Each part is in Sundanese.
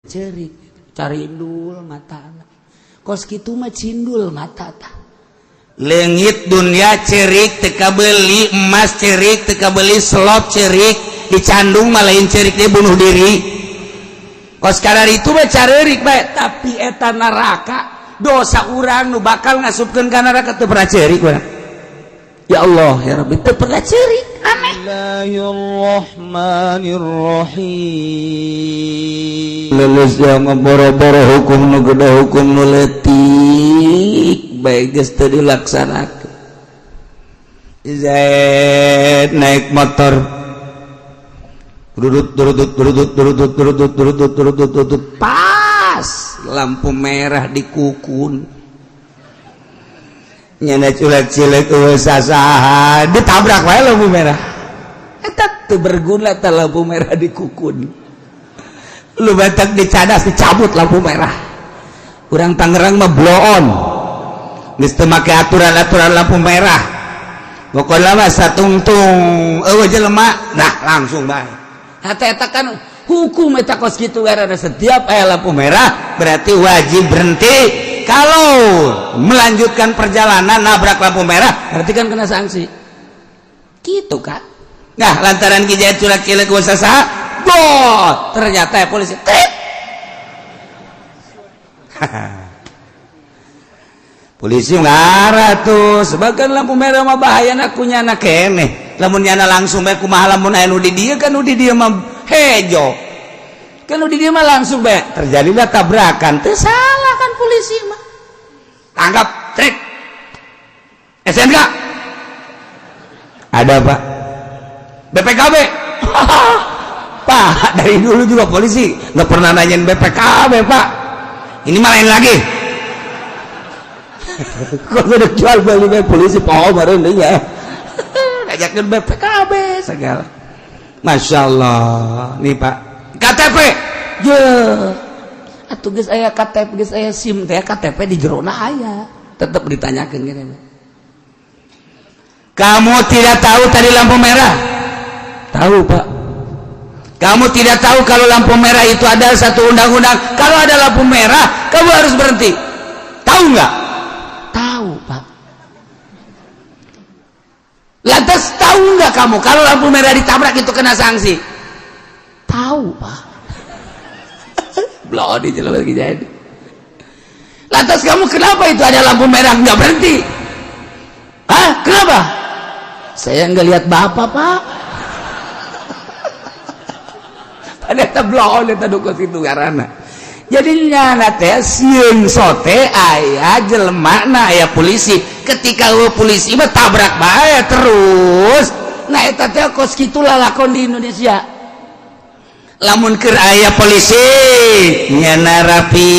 Cerik carindul mata, kos kitu mah cindul mata tah. Leungit dunia cerik teu kabeli, emas cerik teu kabeli, slop cerik dicandung mah lain cerik, dia bunuh diri. Kos kadar itu mah carerik bae, tapi eta neraka dosa urang nu bakal ngasupkeun ka neraka teu pernah cerik urang. Ya Allah, ya Rabbi, teu pernah cerik, aneh. Bismillahirrahmanirrahim. Lulus yang boro-boro hukum nu gede, hukum nu leutik bae geus teu dilaksanakeun. Zaid naik motor, durut durut durut durut durut durut durut durut, pas lampu merah di kukun, nyana culek cilek eueuh sasaha, ditabrak wae lampu merah eta. Teu berguna teh lampu merah di kukun. Lu batak dicadas, dicabut lampu merah. Urang Tangerang mah bloon, geus teu make aturan-aturan lampu merah. Pokoknya mah satungtung eueuh jelema, nah langsung bae. Hata eta kan hukum eta kos kitu, karena setiap aya lampu merah berarti wajib berhenti. Kalau melanjutkan perjalanan nabrak lampu merah, berarti kan kena sanksi gitu kan. Nah, lantaran kijai culak cilek saha bot, ternyata ya polisi tip. Polisi ngarah tuh sebagian lampu merah mah bahaya, aku nyana keneh. Lamun nyana langsung bae kumaha? Lamun aya nu di dieu kan, nu di dieu mah hejo kan, nu di dieu mah langsung bae terjadilah tabrakan. Teu salah kan polisi mah, tangkap trik. SNK ada, Pak. BPKB, Pak. Dari dulu juga polisi nggak pernah nanyain BPKB, Pak. Ini mah lain lagi. Kalau udah jual beli bae polisi poho baru ya ngajakin BPKB segala. Masya Allah nih, Pak. KTP. Je, atuh geus aya KTP, geus aya SIM teh, KTP di jerona aya, tetep ditanyakeun gini. Kamu tidak tahu tadi lampu merah? Tahu, Pak. Kamu tidak tahu kalau lampu merah itu ada satu undang-undang, kalau ada lampu merah kamu harus berhenti, tahu nggak? Tahu, Pak. Lantas tahu nggak kamu kalau lampu merah ditabrak itu kena sanksi? Tahu, Pak. Belum di jalan lagi jadi. Lantas kamu kenapa itu ada lampu merah nggak berhenti? Hah? Kenapa? Saya nggak lihat bapak, Pak. Pada bloon eta dukun itu karena jadi nyana teh sieun sote aya jelema na aya polisi. Ketika eueuh polisi mah tabrak bae terus. Nah, eta teh kos kitu lalakon di Indonesia. Lamun keur aya polisi nyana rapi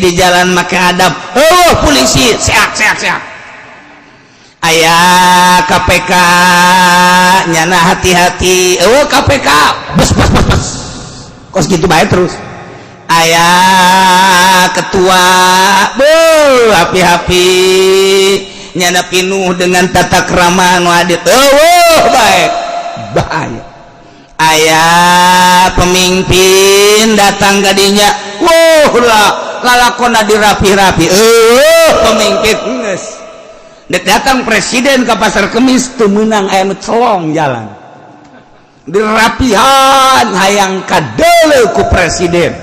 di jalan make adab, oh polisi seak seak seak. Aya KPK nyana hati-hati, oh KPK bes bes bes bes, kos gitu bae terus. Aya ketua bu happy-happy, nyana pinuh dengan tata krama nu adil, oh baik bahaya. Aya pemimpin datang kadinya, wow lah lalakona dirapi-rapi, oh pemimpin geus. Dek datang presiden ke Pasar Kemis teu meunang, aya nu celong jalan dirapihan hayang kadeuleu ku presiden.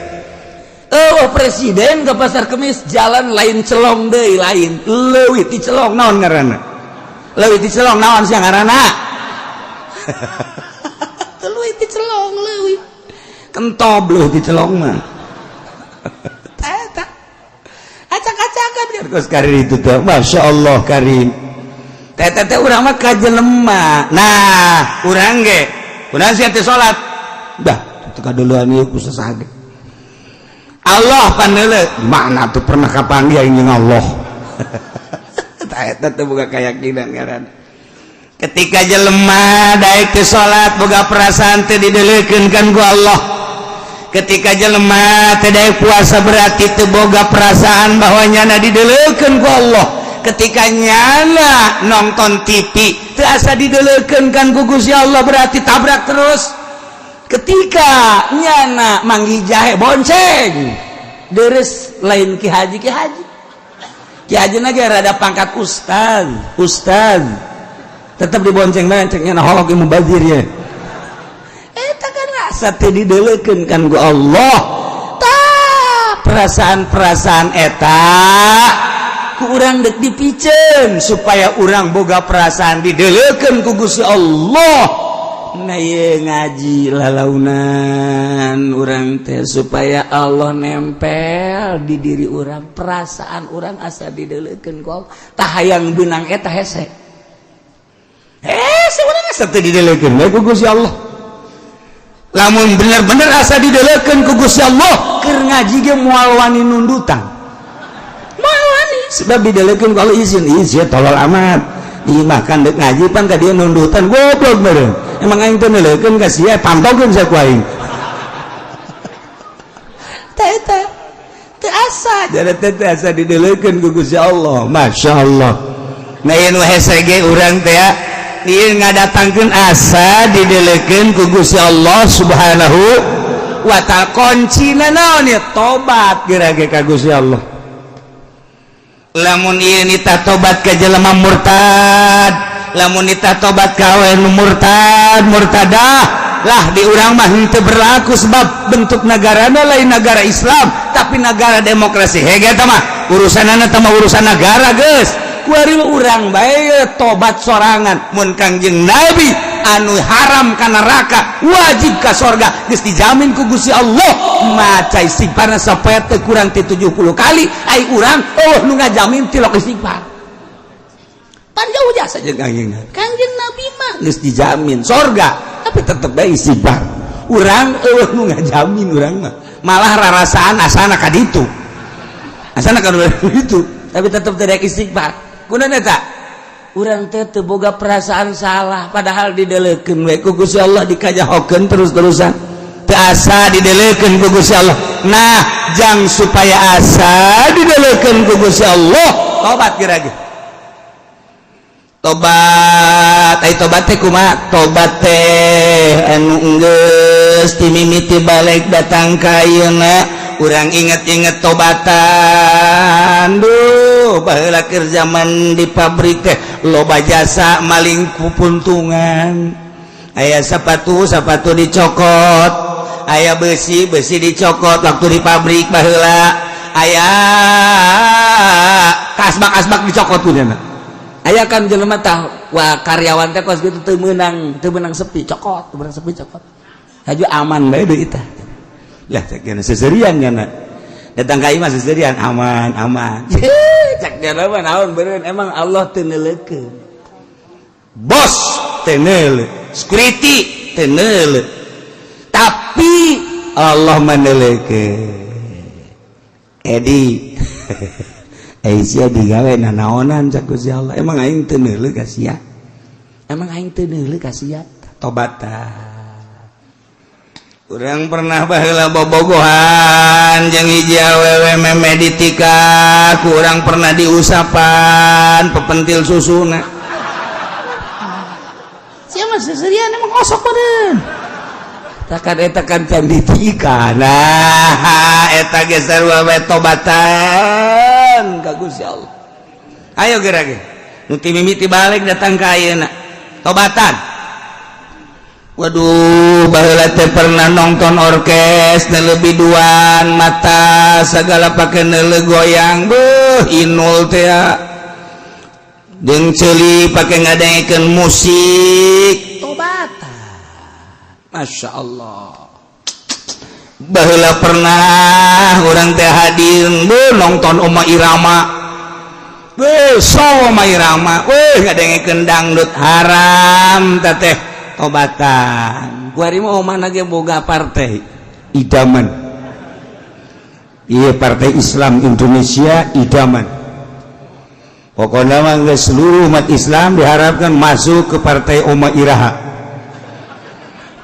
Oh, presiden ke Pasar Kemis jalan lain celong deui, lain leuwih ti celong. Naon ngaranna leuwih ti celong? Naon sia ngaranna? Leuwih ti celong, leuwih kentob leuwih ti celong mah. Eta acak-acakan. Kos karir itu tuh, Masya Allah karim. Teh teh urang mah ka jelema. Nah, urang ge kunaon sia teh salat dah teu kaduluan ieu ku sasaha. Allah paneule mana tuh pernah kapanggih aing jeung Allah. Tah, eta teh boga keyakinan ngaran. Ketika jelema daek teu salat boga perasaan teh dideulekeun kan ku Allah. Ketika jelema teh daek puasa berarti teu boga perasaan bahwa nyana dideulekeun ku Allah. Ketika nyana nonton TV teu asa dideulekeun kan ku Gusti Allah, berarti tabrak terus. Ketika nyana manggih jahe bonceng deres, lain ki haji, ki haji, ki haji lagi rada pangkat ustaz, ustaz tetap dibonceng bonceng. Nyana holok mubazir ya. Eta kan asa teu dideulekeun kan ku Allah. Tah, perasaan-perasaan eta ku urang dek dipiceun supaya urang boga perasaan dideulekeun ku Gusti Allah. Nah, ye, ngaji lalaunan urang teh supaya Allah nempel di diri urang, perasaan urang asa dideulekeun ku Allah. Tah, hayang beunang eta hese, hese urang asa teu dideulekeun we ku Gusti Allah. Lamun bener-bener asa dideulekeun ku Gusti Allah, keur ngaji ge moal wani nundutan, moal wani, sebab dideulekeun ku Allah. Izin izin, tolol amat. Ieu mah kan dek ngaji pan ka dia nundutan, goblok meureun. Emang aing teh neuleukeun ka sia, pantogkeun sia ku aing. Tah, eta teu asa jadi teh, teu asa dideulekeun ku Gusti Allah. Masya Allah. Nah, ieu nu hese ge urang teh ya, ieu ngadatangkeun asa dideulekeun ku Gusti Allah Subhanahu wa Ta'ala. Kuncina naon ya? Tobat geura ge ka Gusti Allah. Lamun ieu nita tobat ke jelema murtad, lamun nita tobat ka nu murtad, murtadah lah, di urang mah henteu berlaku, sebab bentuk negarana lain negara Islam tapi negara demokrasi. Hege eta mah urusanana, tah mah urusan negara geus. Kuari urang bae tobat sorangan. Mun Kangjeng Nabi anu haram ka neraka, wajib ka sorga, geus dijamin ku Gusti Allah, maca istighfarna sapoe teu kurang ti 70 kali, ai urang oh nu ngajamin tilok istighfar. Pan jauh jasa jeung Kangjeng Nabi. Kangjeng Nabi mah geus dijamin sorga tapi tetep bae istighfar. Urang eueuh nu ngajamin. Urang mah malah rarasaan asana ka ditu, asana ka ditu, tapi tetep tidak istighfar. Kunaon eta? Urang teh teu boga perasaan salah, padahal dideulekeun we ku Gusti Allah, dikajahokeun terus-terusan, teu asa dideulekeun ku Gusti Allah. Nah, jang supaya asa dideulekeun ku Gusti Allah, tobat kira-kira, tobat. Ai tobat teh kumaha? Tobat teh anu geus ti mimiti balik datang ka ayeuna, urang inget-inget tobatan. Duh, baheula keur zaman di pabrik teh loba jasa maling pupuntungan. Aya sepatu, sepatu dicokot, aya besi, besi dicokot. Waktu di pabrik baheula aya kasbak, asbak dicokot tuh. Aya kan jelema tah, wah, karyawan teh kos gitu, teu meunang, teu meunang sepi, cokot, teu meunang sepi, cokot. Haju aman bae deui tah. Lah, cek dia seserian nya datang ka imah seserian, aman aman. Cek dia mah naon beureun, emang Allah teu neuleukeun, bos teu neuleuh, security teu neuleuh, tapi Allah meneuleukeun. Edi, eh, sia digawe nanaonan? Cak Gusti Allah, emang aing teu neuleuh ka sia? Emang aing teu neuleuh ka sia? Tobat tah. Urang pernah baheula bobogohan jeung hiji awewe, meme ditika, kurang pernah diusapan pepentil susuna. Siapa seserian, emang osok meureun. Takkan eta kan can ditika. Nah, eta ge sarua we, tobatan ka Gusti Allah. Ayo geura ge nu ti mimiti balik datang ka ayeuna, tobatan. Waduh, baheula teh pernah nonton orkes, lebih duan mata segala pakai neuleuh goyang, beuh, inul teh jeung ceuli pakai ngadengekeun musik, tobatan. Masya Allah. Baheula pernah urang teh hadir, beuh, nonton Oma Irama. Beuh, so Oma Irama, weh, ngadengekeun dangdut haram teh, tobatan. Kuari mah omah ge boga partai idaman. Iya, Partai Islam Indonesia Idaman. Pokoknya mah seluruh umat Islam diharapkan masuk ke Partai Oma Iraha,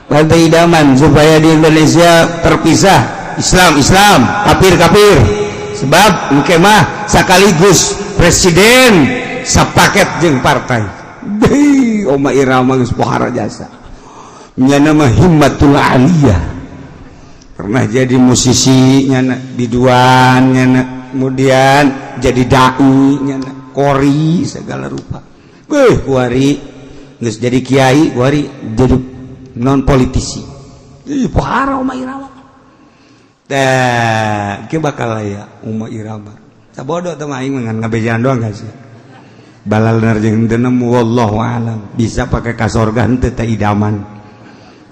Partai Idaman, supaya di Indonesia terpisah Islam Islam, kafir kafir, sebab engke mah sekaligus presiden sepaket jeung partai. Deui, Oma Irama geus pohara jasa. Nyana mah himmatul aliyah, pernah jadi musisi nyana, biduan nyana, kemudian jadi dai nyana, kori segala rupa. Beuh, kuari geus jadi kiai, kuari jadi non politisi. Ih, pohara Oma Irama. Tah, kieu bakal aya Oma Irama. Sabodo teh mah, aing mah ngan ngabejaan doang gak sih. Balal jeung teu nemu, wallahu alam. Bisa pakai ka sorga henteu teh idaman.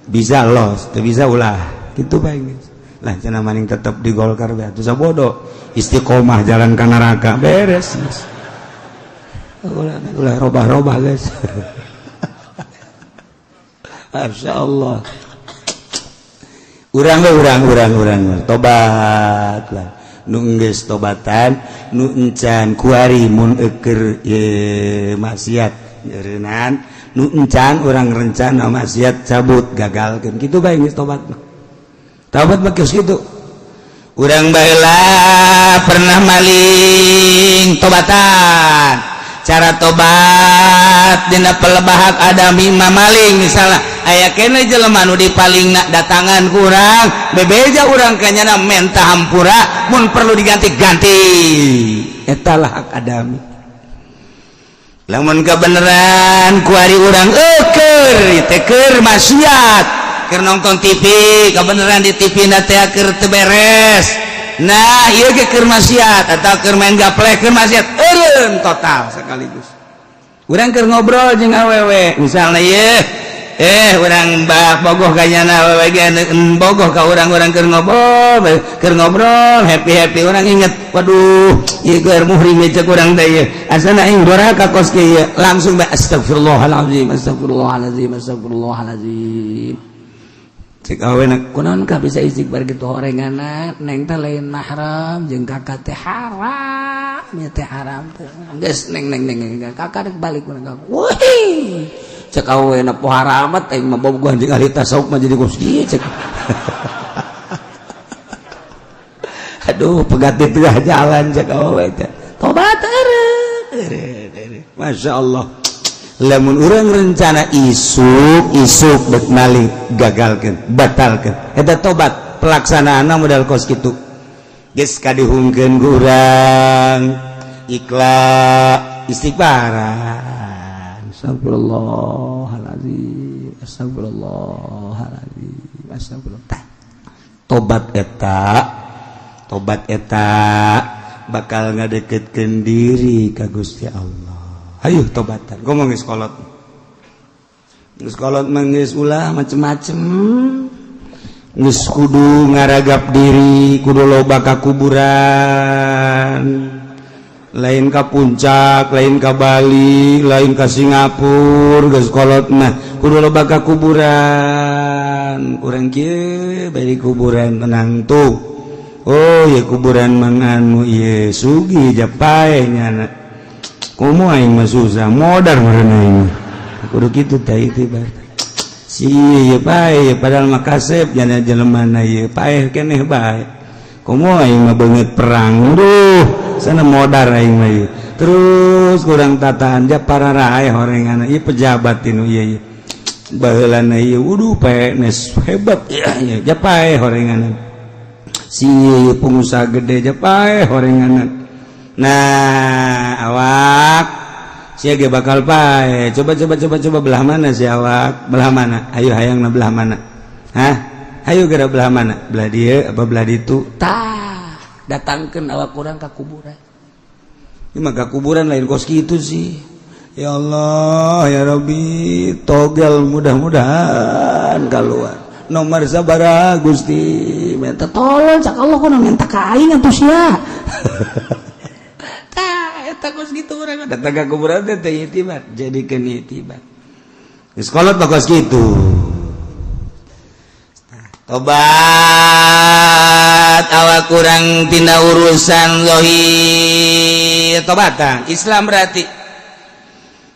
Bisa los, teu bisa ulah. Kitu bae geus. Lah, cenah maning tetep di Golkar bae atuh, sabodo. Istiqomah jalan ka neraka beres. Ulah ulah robah-robah guys. Masya Allah. Urang urang urang urang tobat lah. Nu geus tobatan, nu encan kuari mun eker ye maksiat nyeureunnan, nu encan urang rencana maksiat cabut, gagalkeun, kitu bae geus tobat mah. Tobat mah geus kitu. Urang baheula pernah maling, tobatan. Cara tobat dina pelebah hak adami mamaling, misalnya aya kene jelema nu dipaling nak datangan kurang bebeja urang kanyana menta hampura, mun perlu diganti-ganti, eta lah hak adami. Lamun kebenaran kuari urang eueur teh keur maksiat, keur nonton TV, kebenaran di TV na teh keur teu beres. Nah, ieu ge keur maksiat atau keur main gaplek, keur maksiat eureun total sekaligus. Urang keur ngobrol jeung awewe misalnya, ieu urang bogoh kanyana, awewe ge bogoh ka urang, urang keur ngobrol happy happy, urang inget, waduh, ieu keur muhrim cek urang teh, ieu asana aing doraka kos kieu, langsung bae astagfirullahalazim, astagfirullahalazim, astagfirullahalazim. Cek awena, kunaon ka bisa istighfar gitu horenganna? Neng teh lain mahram jeung kakak teh, haram ya teh, haram teh. Geus, neng neng neng, kakak rek balik urang. Wih, cek awena, pohara amat aing mah bogohan jeung ahli tasawuf mah jadi kos kieu. Cek, aduh, pegat di tengah jalan. Cek awewe teh, tobat eureun. Masya Allah, lamun urang rencana isuk isuk bek maling, gagalkeun, batalkeun, eta tobat. Pelaksanaan modal kos kitu geus kadihungkeun ku urang, ikhlas, istighfaran, astagfirullahalazim, astagfirullahalazim, astagfirullah. Tah, tobat eta, tobat eta bakal ngadeketkeun diri ka Gusti Allah. Ayo tobatan, ngomong geus kolot, geus kolot mah geus ulah macem-macem, geus kudu ngaragap diri, kudu loba ka kuburan, lain ka Puncak, lain ka Bali, lain ka Singapura. Geus kolot mah kudu loba ka kuburan. Urang kieu bari kuburan tenang tuh. Oh ya, kuburan manganu ieu sugih japae nyana, komo aing mah susah, modar meureun aing kudu kitu teh. Itu si ieu pae, padahal mah kasep jana jelema na ieu paeh keneh bae, komo aing mah beungeut perang, duh, sana modar aing mah ieu. Terus kurang tataan ja para rae horengan ieu pejabat tinu ieu ieu baheulana ieu, wuduh, PNS hebat ya ieu, ja pae horengan si ieu pengusaha gede, ja pae horengan. Nah, awak sia ge bakal pae. Coba coba coba coba, belah mana si awak, belah mana? Ayo, hayang na belah mana? Hah, ayo geura, belah mana? Belah dieu apa belah ditu? Tah, datangkeun awak urang ka kuburan. Ini mah ka kuburan lain kos kitu sih. Ya Allah, ya Rabbi, togel mudah-mudahan keluar nomor sabaraha, Gusti, minta tolong. Cak Allah, kudu minta ka aing atuh sia. Tah, eta kos kitu urang datang ka kuburan teh teh itibar, jadikeun itibar. Geus kolot mah kos kitu. Tobat awak kurang tina urusan zohir, tobatan Islam berarti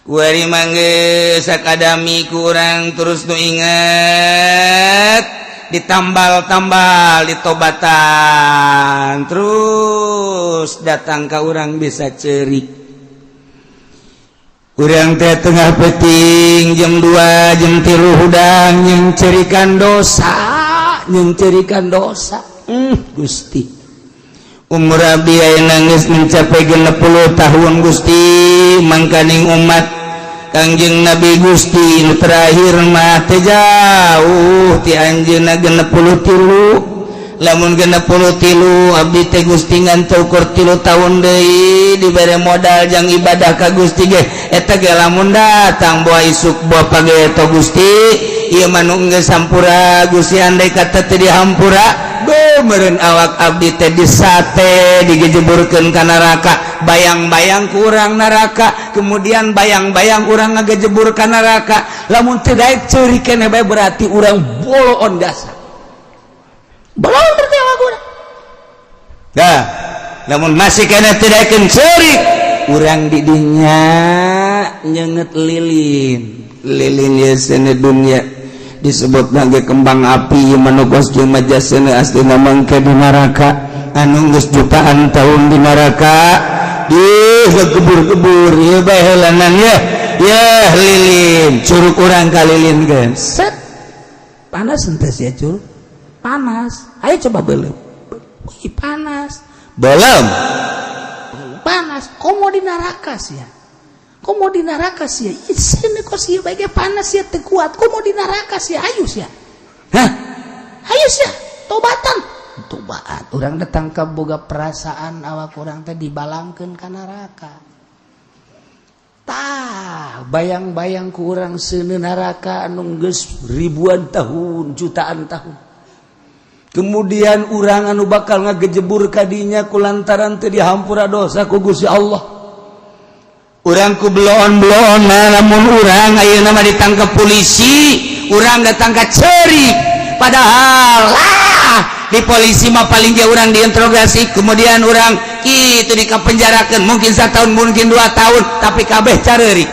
kuari mangge sakadami kurang terus nu inget, ditambal-tambal, ditobatan terus, datang ke orang bisa cerik. Urang teh tengah peuting jam 2 jam 3 hudang nyengcerikan dosa, nyengcerikan dosa. Gusti, umur abdi ayeuna geus mencapai 60 tahun, Gusti. Mangkaning umat Kangjeng Nabi, Gusti, nu terakhir mah teu jauh ti anjeunna 63. Lamun 63 abdi teh, Gusti, ngan ukur 3 tahun deui dibere modal jang ibadah ka Gusti ge. Eta ge lamun datang boa isuk boa pageto, Gusti. Ieu mah nu geus hampura, Gusti. Andai kata teu dihampura, meureun awak abdi teh disate, digejeburkeun ka neraka. Bayang-bayang ku urang neraka, kemudian bayang-bayang urang ngagejebur ka neraka. Lamun teu daek ceurik keneh bae, berarti urang boloon jasa, boloon berarti awak urang. Dah, lamun masih keneh teu daekeun ceurik, urang di dinya nyeungeut lilin. Lilin ye seuneu dunya disebut lagi kembang api. Manukos majasana aslina mangke di neraka, anu geus jutaan tahun di neraka di kebur-kebur ieu bae heulanan ya. Ya lilin curug, urang ka lilin kan Set, panas henteu sia curug? Panas. Ayo coba belum. Wih, panas. Belum. Panas. Komo di neraka sia, komo di neraka sia. Sini kok sia bae panas sia teu kuat, komo di neraka sia. Ayo sia. Hah? Ayo sia, tobatan, tobat. Urang datang ke boga perasaan awak urang teh dibalangkeun ka neraka. Tah, bayang-bayang ku urang seuneu neraka anu geus ribuan tahun, jutaan tahun, kemudian urang anu bakal ngagejebur kadinya kulantaran teu dihampura dosa ku Gusti Allah. Urang ku bloon-bloon. Lamun urang ayeuna mah ditangkap polisi, urang datang ka ceurik, padahal lah di polisi mah paling dia urang diinterogasi, kemudian urang itu dikapenjarakan mungkin 1 tahun, mungkin 2 tahun, tapi kabeh careurik.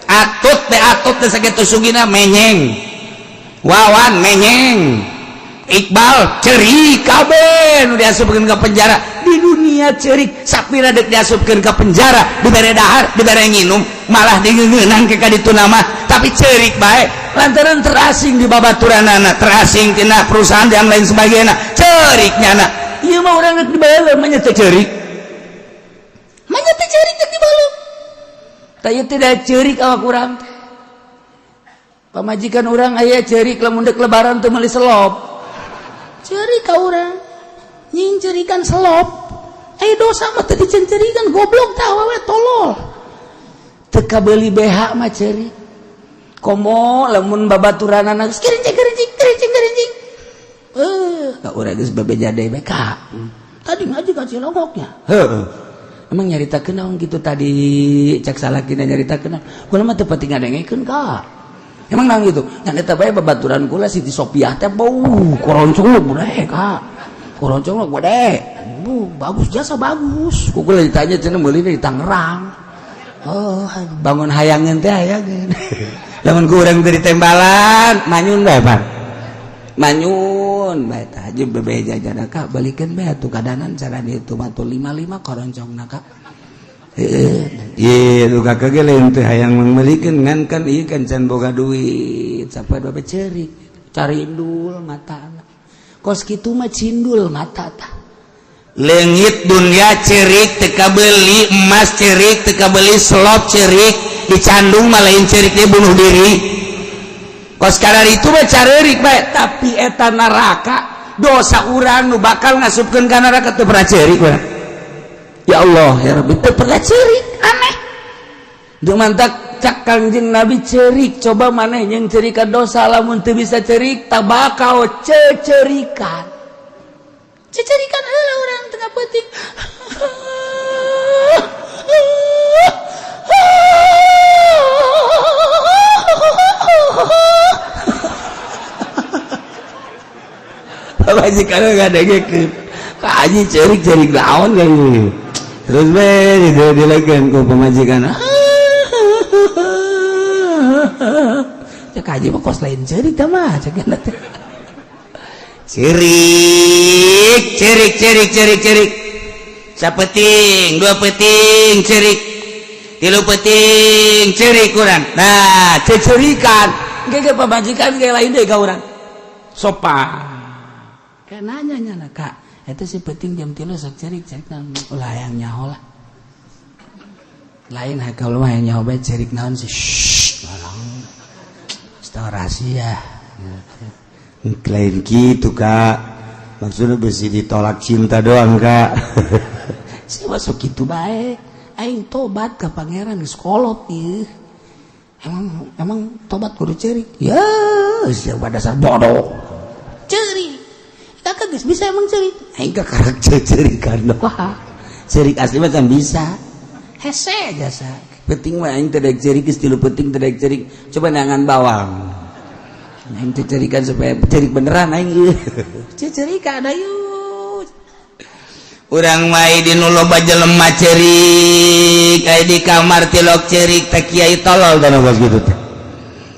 Atut teh, atut teh sakitu sugina menyeng, Wawan menyeng, Iqbal cerik, kabeh nu diasupkeun ke penjara di dunia cerik. Sapira dek diasupkeun ke penjara, dibere dahar, dibere nginum, malah dingeungeunang ke kaditu nama, tapi cerik bae lantaran terasing di babaturanana, terasing tina perusahaan yang lain sebagainya, cerik nyana. Ieu mah urang rek dibalem mah teu cerik, mah teu ceurik rek dibalem. Tah, ieu tidak cerik awak urang. Pamajikan urang aya cerik lamun dek lebaran teu meuli selop. Ceurik ka urang, nyingcerikan selop. Eh, dosa mah teu dicencerikan, goblok tah awewe tolol. Teu kabeuli BH mah ceurik. Komo lamun babaturanana geus kerincing kerincing kerincing kerincing. Eh, ka urang geus bebeja deui bae ka. Tadi ngaji ka Cilongoknya. Heeh. Emang nyaritakeun naon kitu tadi? Cek salakina nyaritakeun naon? Kula mah teu pati ngadengekeun ka. Emang naon gitu? Nya eta bae babaturan kula Siti Sopiah teh bau koroncong gede ka. Koroncong gede. Bu, bagus, jasa bagus. Ku kula ditanya cenah meuli di Tangerang. Oh, bangun hayangeun teh hayangeun. Lamun ku urang teh ditembalan, manyun bae, Pak. Manyun bae tah jeung bebeja jada ka balikeun bae atuh kadanan cara ditu mah tuh 55 koroncongna ka. Iya, lu kakak ge lain teh hayang meulikeun, ngan kan ieu kan can boga duit sampai babe ceurik carindul mata. Kos kitu mah cindul mata tah. Leungit dunia cerik teu kabeli, emas cerik teu kabeli, selop cerik, dicandung mah lain cerik, dia bunuh diri. Kos kadar itu mah careurik bae, tapi eta neraka dosa urang nu bakal ngasupkeun ka neraka teu pernah ceurik urang. Ya Allah ya Rabbi, teu pernah ceurik, aneh. Duh, mantak cak Kangjeng Nabi ceurik, coba maneh yang cerikan dosa, lamun teu bisa ceurik tabakau cecerikan. Cecerikan heula urang tengah peuting. Pamajikan ngadengekeun. Ka haji ceurik-ceurik naon kan? Terus be dilekeun ku pamajikan. Cek haji mah kos lain ceurik tah mah cek teh. Cerik, cerik, cerik, cerik, cerik. Sapeting, dua peting, cerik. 3 peuting ceurik urang. Nah, cecerikan ge pamajikan ge lain deui ka urang, sopan. Kayak nanya nya, "Kak, eta si peuting jam 3 sok cerik cerik." Ulah yang nyaho lah, lain kalau mah yang nyaho bae. "Cerik naon sih?" "Shh, tolong, rahasia." Lain gitu, Kak, maksudnya besi ditolak cinta doang, Kak. Sih masuk gitu bae. Aing tobat ke Pangeran geus kolot ieu. Emang emang tobat kudu cerik ya? Siapa dasar bodoh cerik. Kakak geus bisa emang cerik? Aing karak cerikan. Wah. Cerik asli mah kan bisa. Hese jasa. Penting mah aing teh daek cerik geus 3 peuting teh daek cerik. Coba neangan bawang. Aing teh cerikan supaya cerik beneran aing ieu. Cerikan ayo. Urang mah di nu loba jelema cerik, aya di kamar tilok cerik teh, kiai tolol dan bos gitu teh.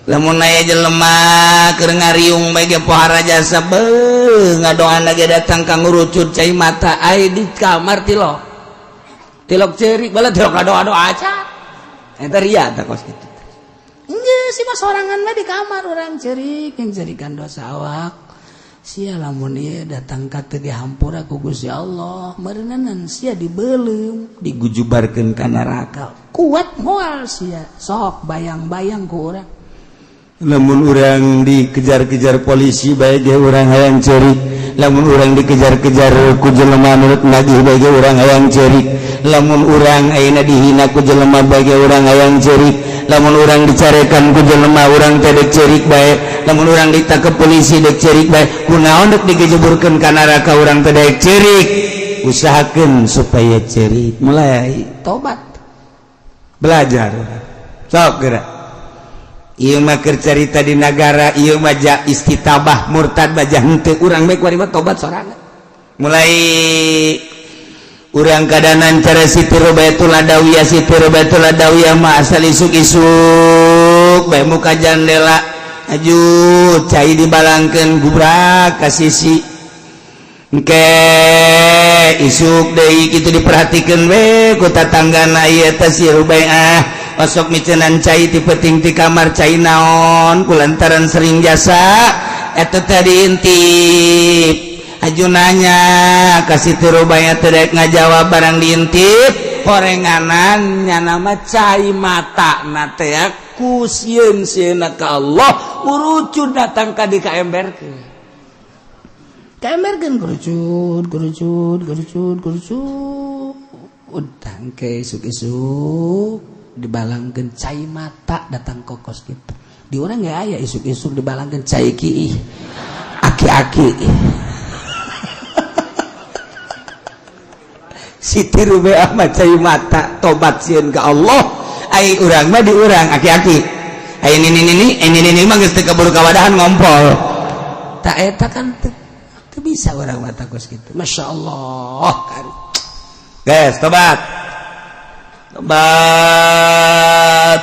Lamun aya jelema keur ngariung bae ge pohara jasa beuh ngadoan lagi datang ka ngurucut cai mata. Aya di kamar tilok tilok cerik, bala tilok ngadoa-doa aja. Eta ria tah kos kitu. Enggak sih mah, sorangan mah di kamar orang cerik yang cerikan dosa awak sia. Lamun ieu datang ka teu dihampura ku Gusti Allah, meureunan sia dibeuleum, digujubarkeun ka neraka. Kuat moal sia? Sok bayang-bayang ku urang. Lamun urang dikejar-kejar polisi bae ge urang hayang cerik. Lamun urang dikejar-kejar ku jelema nurut nagih bae ge urang hayang cerik. Lamun urang ayeuna dihina ku jelema bae ge urang hayang cerik. Lamun urang dicarekan ku jelema, urang teh dek cerik bae. Lamun urang ditangkep polisi dek cerik bae. Kunaon dek digejeburkeun ka neraka urang teh dek cerik? Usahakeun supaya cerik, mulai tobat. Belajar sok geura. Ieu mah keur carita di nagara ieu mah, ja istitabah murtad bajah henteu. Urang bae kuari mah tobat sorangan. Mulai urang kadanan cara Siti Robiatul Adawiyah. Siti Robiatul Adawiyah mah asal isuk-isuk bae muka jandela, aju cai dibalangkeun, gubrak ka sisi. Engke isuk deui kitu diperhatikeun we ku tatanggana, ieu teh si Rubaiah osok micenan cai ti peuting ti kamar, cai naon? Kulantaran sering jasa eta teh diintip. Aju nanya ka Siti Rubaiah, teu daek ngajawab. Barang diintip horenganan, nyana mah cai mata na teh ku sieun sieuna ka Allah urucun datang ka di ka emberkeun, ka emberkeun, kerucut kerucut kerucut kerucut. Utang ke isuk-isuk dibalangkeun cai mata datang kokos gitu. Di urang nggak aya isuk-isuk dibalangkeun cai ki aki-aki. Siti Rubiah mah cai mata tobat sieun ka Allah. Ai urang mah di urang aki-aki, ai nini nini, ai nini nini mah geus teu kaburu kawadahan ngompol. Tak eta kan teu bisa urang mah kos kitu. Masya Allah kan. Guys, tobat tobat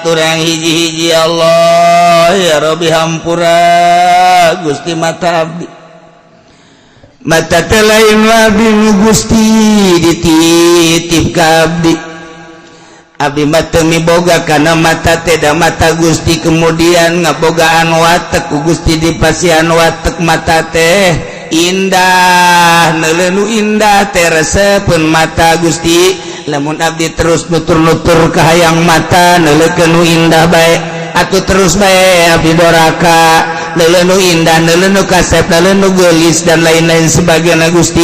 urang hiji-hiji. Allah ya Rabbi, hampura Gusti mata abdi. Mata teh lain abdi nu Gusti dititip ka abdi. Abdi mah teu miboga kana mata teh, da mata Gusti kemudian ngabogaan watek, ku Gusti dipasihan watek mata teh indah, neuleuh nu indah teh resepeun mata. Gusti, lamun abdi terus nutur-nutur kahayang mata neuleukeun nu indah bae atuh, terus bae abdi doraka neuleuh nu indah, neuleuh nu kasep, neuleuh nu geulis, dan lain-lain sebagainya. Gusti,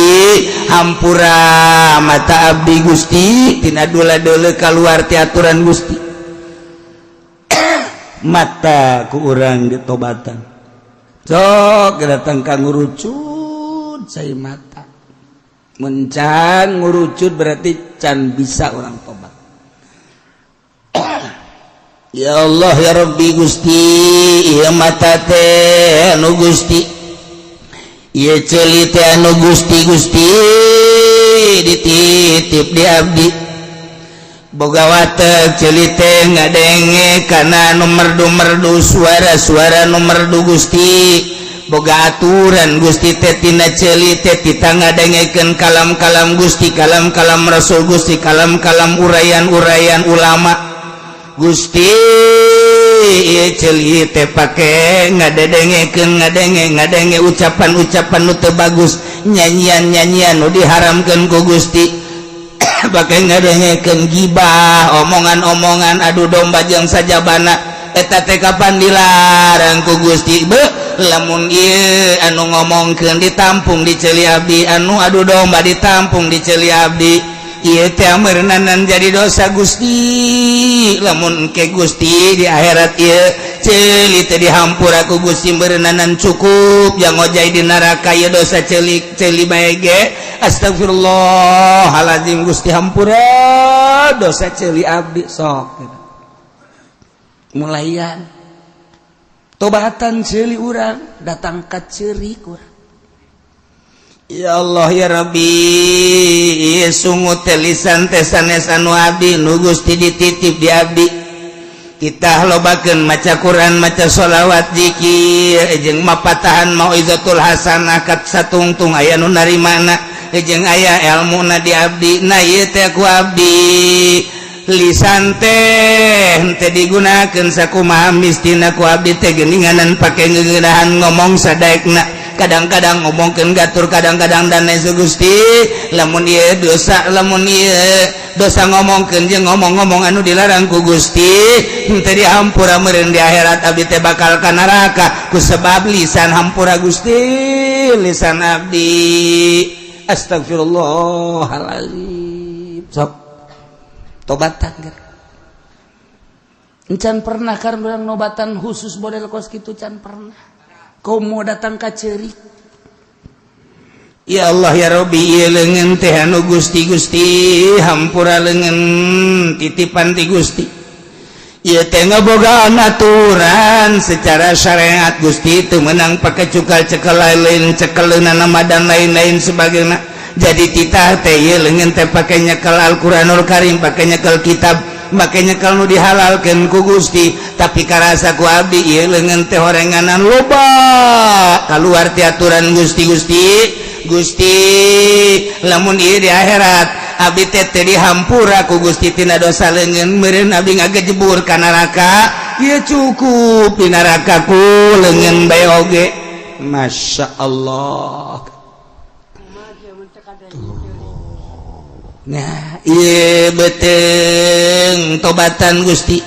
hampura mata abdi Gusti tina dula-deuleu kaluar ti aturan Gusti. Mata ku urang ditobatan. Sok datang ka ngurucut cai mata. Mencan ngurucut berarti can bisa orang tobat. Ya Allah ya Rabbi, Gusti, ieu mata teh anu Gusti, ieu ceuli teh anu Gusti. Gusti dititip di abdi, boga watek ceuli teh ngadenge kana anu merdu-merdu, suara-suara nu merdu. Gusti, boga aturan Gusti teh tina ceuli teh tita ngadengekeun kalam-kalam Gusti, kalam-kalam Rasul Gusti, kalam-kalam uraian-uraian ulama. Gusti, ieu ceuli teh pake ngadedengekeun, ngadenge ngadenge ucapan-ucapan nu teu bagus, nyanyian-nyanyian nu diharamkeun ku Gusti, pake ngadengekeun gibah, omongan-omongan adu domba jeung sajabana. Eta teh kapan dilarang ku Gusti? Be, lamun ieu anu ngomongkeun ditampung di ceuli abdi, anu adu domba ditampung di ceuli abdi, ieu teh meureunanan jadi dosa, Gusti. Lamun ke Gusti di akhirat ieu ceuli teh dihampura ku Gusti, meureunanan cukup yang ngojay di neraka ieu dosa ceuli ceuli bae ge. Astagfirullahaladzim, Gusti, hampura dosa ceuli abdi. Sok mulayan tobatan ceuli urang, datang ka ceurik urang. Ya Allah, ya Rabbi, sungut lisan teh sanes anu abdi nu Gusti dititip di abdi. Kita lobakeun maca Quran, maca sholawat, zikir, jeung mapatahan mauizatul hasanah kat satungtung aya nu narimana jeung aya elmuna di abdi. Nah, ieu teh ku abdi lisan teh henteu digunakeun sakumaha mistina ku abdi teh, geuninganan pake ngeunahan ngomong sadaekna, kadang-kadang ngomongkeun gatur, kadang-kadang dan lain. Gusti, lamun ieu dosa, lamun ieu dosa ngomongkeun jeung ngomong-ngomong anu dilarang ku Gusti henteu dihampura, meureun di akhirat abdi teh bakal ka neraka ku sebab lisan. Hampura, Gusti, lisan abdi. Astagfirullahaladzim. Sok tobatan geura. Encan pernah kan urang nobatan khusus model kos kitu? Can pernah. Komo datang ka ceurik. Ya Allah, ya Robbi, ieu leungeun teh anu Gusti, Gusti hampura, leungeun titipan ti Gusti. Ieu teh ngabogaan aturan secara syariat, Gusti, teu meunang pake cukal cekel lain, cekeleunna nama dan lain-lain sebagainya. Jadi titah teh ieu leungeun teh pake nyekel Al-Qur'anul Karim, pake nyekel kitab, makanya kalau dihalalkan ku Gusti, tapi karasa ku abdi ieu leungeun teh horenganan loba keluar ti aturan Gusti. Gusti, Gusti, lamun ieu di akhirat abdi teh teu dihampura ku Gusti tina dosa leungeun, meureun abdi ngagejebur ka neraka. Ieu cukup di neraka ku leungeun bae oge. Masya Allah. Tuh. Nah, ieu beuteung tobatan, Gusti.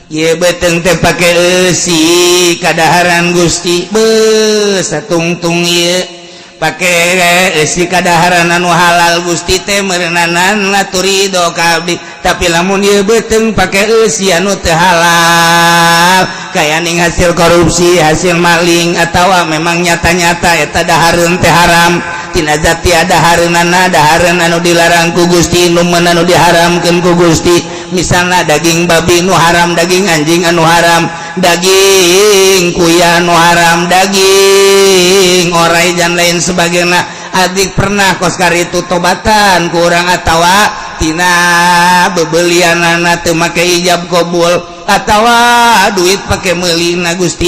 Ieu beuteung teh pake eusi kadaharan, Gusti. Beuh, satungtung ieu pake eusi kadaharan anu halal, Gusti teh meureunanan laturido ka abdi. Tapi lamun ieu beuteung pake eusi anu teu halal, kaya ning hasil korupsi, hasil maling, atawa memang nyata-nyata eta dahareun teh haram tina zati, dahareunana dahareun anu dilarang ku Gusti, nu meun anu diharamkeun ku Gusti, misalnya daging babi nu haram, daging anjing anu haram, daging kuya anu haram, daging orai dan lain sebagainya. Adik pernah koskar itu tobatan kurang atawa tina bebelianana teu make ijab kabul atawa duit pake meulina. Gusti,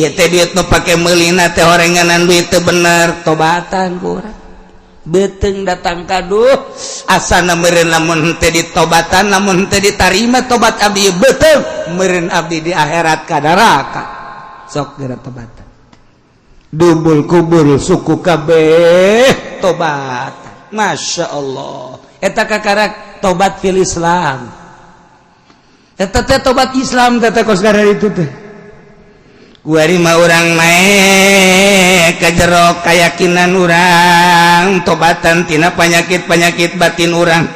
ieu teh duit nu pake meulina teh horenganan duit teu bener. Tobatan kurang, beuteung datang kaduh asana meureun lamun teu ditobatan, lamun teu ditarima tobat abdi, beuteung meureun abdi di akhirat ka neraka. Sok geura tobatan, dubul kubur suku kabeh tobat. Masya Allah, eta kakarak tobat fil Islam. Eta teh tobat Islam teh kos itu teh. Kuari mah urang naek ka jero keyakinan urang, tobatan tina penyakit-penyakit batin urang.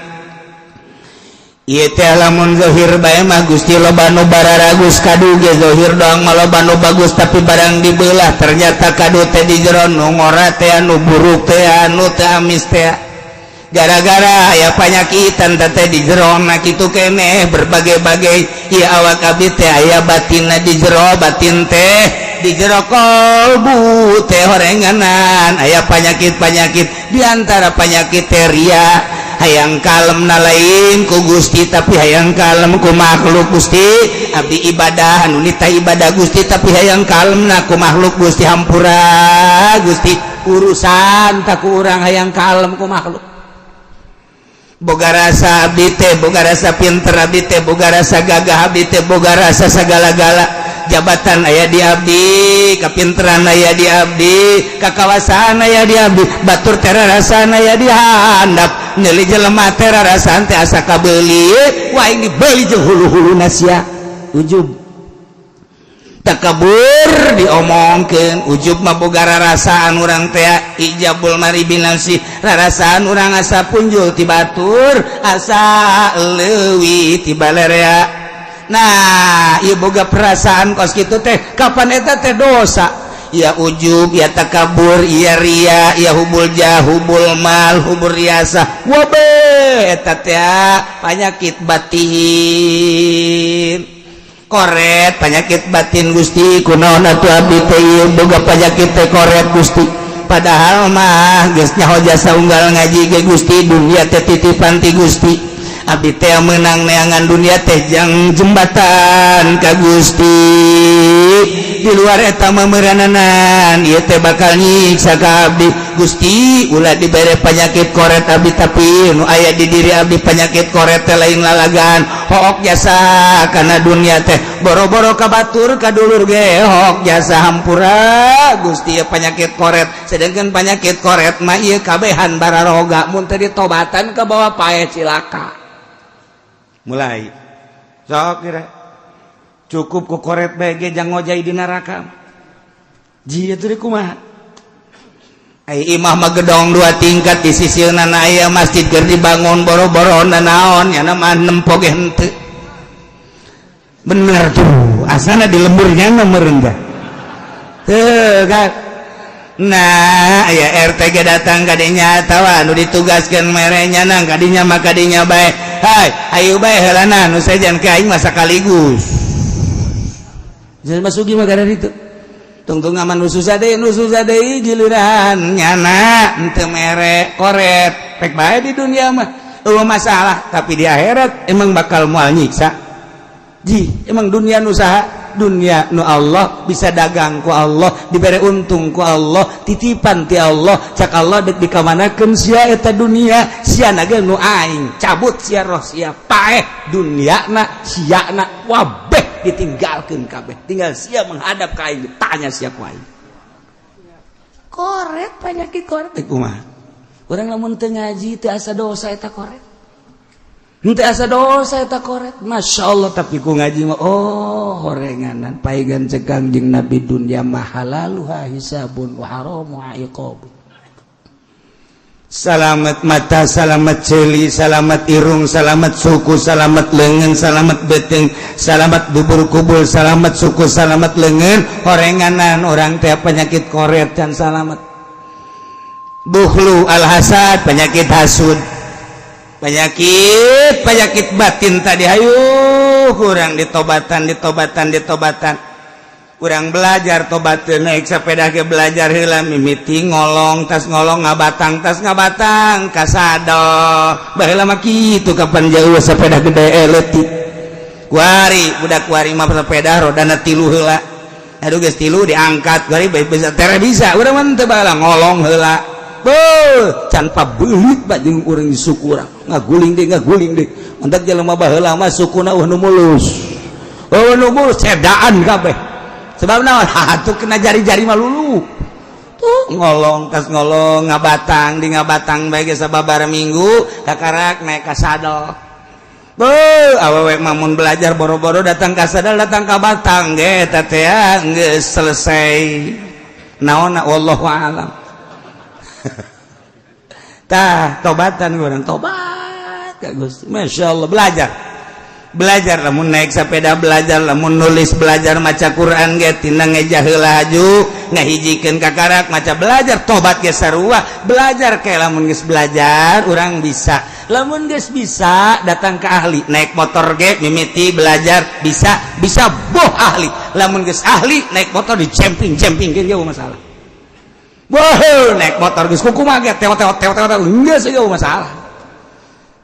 Ieu teh lamun zahir bae mah, Gusti, loba nu bararagus. Kadu ge zahir doang mah loba nu bagus, tapi barang dibelah ternyata kadu teh di jero nu ngora teh, anu buruk teh, anu teh amis teh, gara-gara aya panyakitan teh di jero na kitu keneh berbagai-bagai. Ieu awak abdi teh aya batinna di jero, batin teh di jero kolbu teh horenganan aya penyakit-penyakit. Di antara penyakit teh ria, hayang kalem na lain ku Gusti tapi hayang kalem ku makhluk. Gusti, abdi ibadah anu nita ibadah, Gusti, tapi hayang kalem na ku makhluk. Gusti, hampura, Gusti, urusan tak ku urang hayang kalem ku makhluk. Boga rasa abdi teh, boga rasa pinter abdi teh, boga rasa gagah abdi teh, boga rasa segala-gala. Jabatan aya di abdi, kapinteran aya di abdi, kakawasaan aya di abdi. Batur teh rasana aya di handap, nyeli jelema teh rarasaan teh asa kabeuli. Wah, ini beli jeung hulu-huluna sia. Ujub, takabur diomongkeun. Ujub mah boga rarasaan urang teh, ijabul mari binafsi, rarasaan urang asa punjul ti batur, asa leuwih ti balerea. Nah, ieu boga perasaan kos kitu teh, kapan eta teh dosa? Ya ujub, ya takabur, ya ria, ya hubul jah, hubul mal, hubul riasa, wabe eta teh penyakit batin. Koret, penyakit batin. Gusti, kunaon atuh abdi teh ieu boga penyakit teh koret, Gusti? Padahal mah geus nyaho jasa unggal ngaji ge, Gusti, dunia teh titipan ti Gusti. Abdi teh menang neangan dunia teh jang jembatan ka Gusti. Di luar eta mah meurananan ieu teh bakal nyiksa ka abdi. Gusti, ulah dibere penyakit koret abdi. Tapi nu aya di diri abdi penyakit koret teh lain lalagan, hook jasa karena dunia teh, boro-boro ka batur, ka dulur ge hook jasa. Hampura, Gusti, ya penyakit koret. Sedangkan penyakit koret mah ieu kabehan bararoga, mun teu ditobatan ka bawah paeh, cilaka. Mulai sok kira cukup ku koret bae ge jang ngojay di neraka. Jia teh kumaha? Ai imah mah gedong dua tingkat, di sisina aya masjid keur dibangun. Boro-boro naon nya mah, nempo ge henteu. Bener tuh, asana di lemburnya meureun teu kan. Nah, aya RT ge datang kadinya atawa nu ditugaskeun merenya nang kadinya mah kadinya bae. Hai, ayo bae heulana nu sejen ke aing mah sakaligus. Jangan masuki mah kada ditu. Tungtung aman nu susah deui, nu susah deui giliran nyana henteu mere koret. Pek bae di dunia mah eueuh masalah, tapi di akhirat emang bakal moal nyiksa. Ji, emang dunia nu saha? Dunia nu Allah, bisa dagang ku Allah, diberi untung ku Allah, titipan ti Allah. Cak Allah, dek dikamanakeun sia eta dunia? Sia naga nu aing cabut sia roh sia, paeh dunia na, sia na wabeh ditinggalkeun kabeh, tinggal sia menghadap ka aing, ditanya sia ku aing. Koret, penyakit koret teh kumaha? Urang lamun teu ngaji teu asa dosa eta koret. Henteu asa dosa eta koret. Masya Allah, tapi ku ngaji mah oh horenganan paigan. Cek Kangjeng Nabi, dunia mah halaluha hisabun wa haramuha iqab. Salamet mata, salamet ceuli, salamet irung, salamet suku, salamet lengan, salamet beteng, salamet dubur kubul, salamet suku, salamet lengan. Horenganan orang teh penyakit koret dan salamet. Bukhlu, al-hasad, penyakit hasud, penyakit penyakit batin tadi. Ayo kurang ditobatan, ditobatan, ditobatan. Kurang belajar tobat. Naik sepeda ke belajar heula, mimiti ngolong, tas ngolong ngabatang, tas ngabatang kasadol. Baheula mah kitu. Kapan jauh sepeda gede, leutik. Kuari budak kuari mah sepeda rodana tilu heula. Aduh, geus tilu diangkat kuari bisa tere bisa. Urang mah teu, baheula ngolong heula. Beuh, can pabeulit ba jeung urang di suku urang. Ngaguling deui, ngaguling deui. Mantak jelema baheula mah sukuna eueuh nu mulus. Eueuh nu mulus, cedaan kabeh. Sebab naon? Atuh kena jari-jari mah lulu. Tuh ngolong, tas ngolong ngabatang, di ngabatang bae geus sababaraha minggu kakarak naik ka sadel. Beuh, awewe mah mun belajar boro-boro datang ka sadel, datang ka batang ge eta teh geus selesai. Naonna, wallahu alam. Tah, tobatan urang, tobat ka Gusti. Masya Allah, belajar. Belajar lamun naik sepeda, belajar lamun nulis, belajar maca Quran ge tina ngeja heula haju ngahijikeun kakarak maca, belajar tobat ge sarua belajar. Kayak lamun geus belajar urang bisa, lamun geus bisa datang ke ahli. Naik motor ge mimiti belajar, bisa bisa boh ahli. Lamun geus ahli naik motor di camping camping ge masalah. Boh, naik motor geus kumaha ge teo teo teo teo geus ge masalah.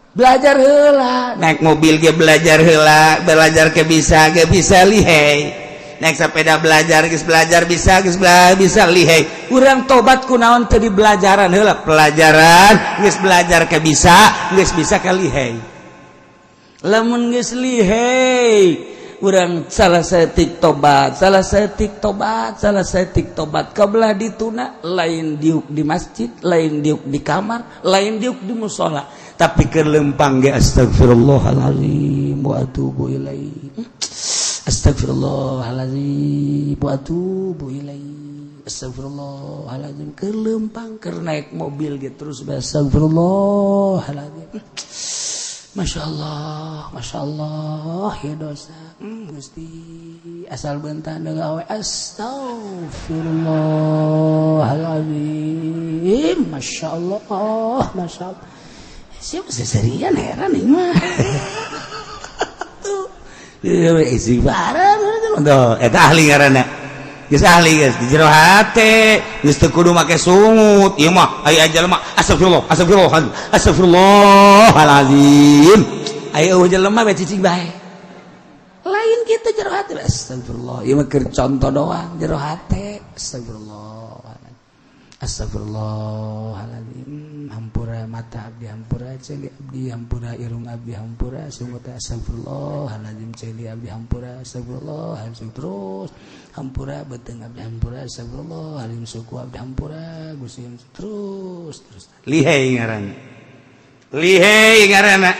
Belajar heula. Naik mobil ge belajar heula, belajar ke bisa ge bisa lihai. Naik sepeda belajar, geus belajar bisa, geus belajar bisa, lihai. Urang tobat kunaon teu di belajaran heula? Pelajaran, geus belajar ke bisa, geus bisa ke lihai. Lamun geus lihai, urang salah saeutik tobat, salah saeutik tobat, salah saeutik tobat. Kabelah dituna lain diuk di masjid, lain diuk di kamar, lain diuk di musola, tapi keur lempang ge astagfirullahalazim wa atubu ilaih, astagfirullahalazim wa atubu ilaih, astagfirullahalazim. Keur lempang, keur naik mobil gitu, terus astagfirullahalazim. Masya Allah, Masya Allah, ya dosa. Gusti, asal bentar dengan awe astagfirullahaladzim. Masya Allah, Masya Allah. Siapa seserian, heran ini mah. Tuh, istighfar tuh, eta ahli ngaranna. Geus ahli, geus di jero hate, geus teu kudu make sungut. Ieu mah aya jelema astagfirullah, astagfirullah, astagfirullahalazim. Aya eueuh jelema we cicing bae. Lain kitu, jero hate astagfirullah. Ieu mah keur contoh doang, jero hate astagfirullah. Astagfirullahaladzim, hampura mata abdi, hampura ceuli abdi, hampura irung abdi, hampura sungut, astagfirullahaladzim, ceuli abdi hampura, astagfirullahaladzim, terus hampura beuteung abdi, hampura, astagfirullahaladzim, suku abdi hampura, Gusti, terus terus. Lihai ngaranna, lihai ngaranna.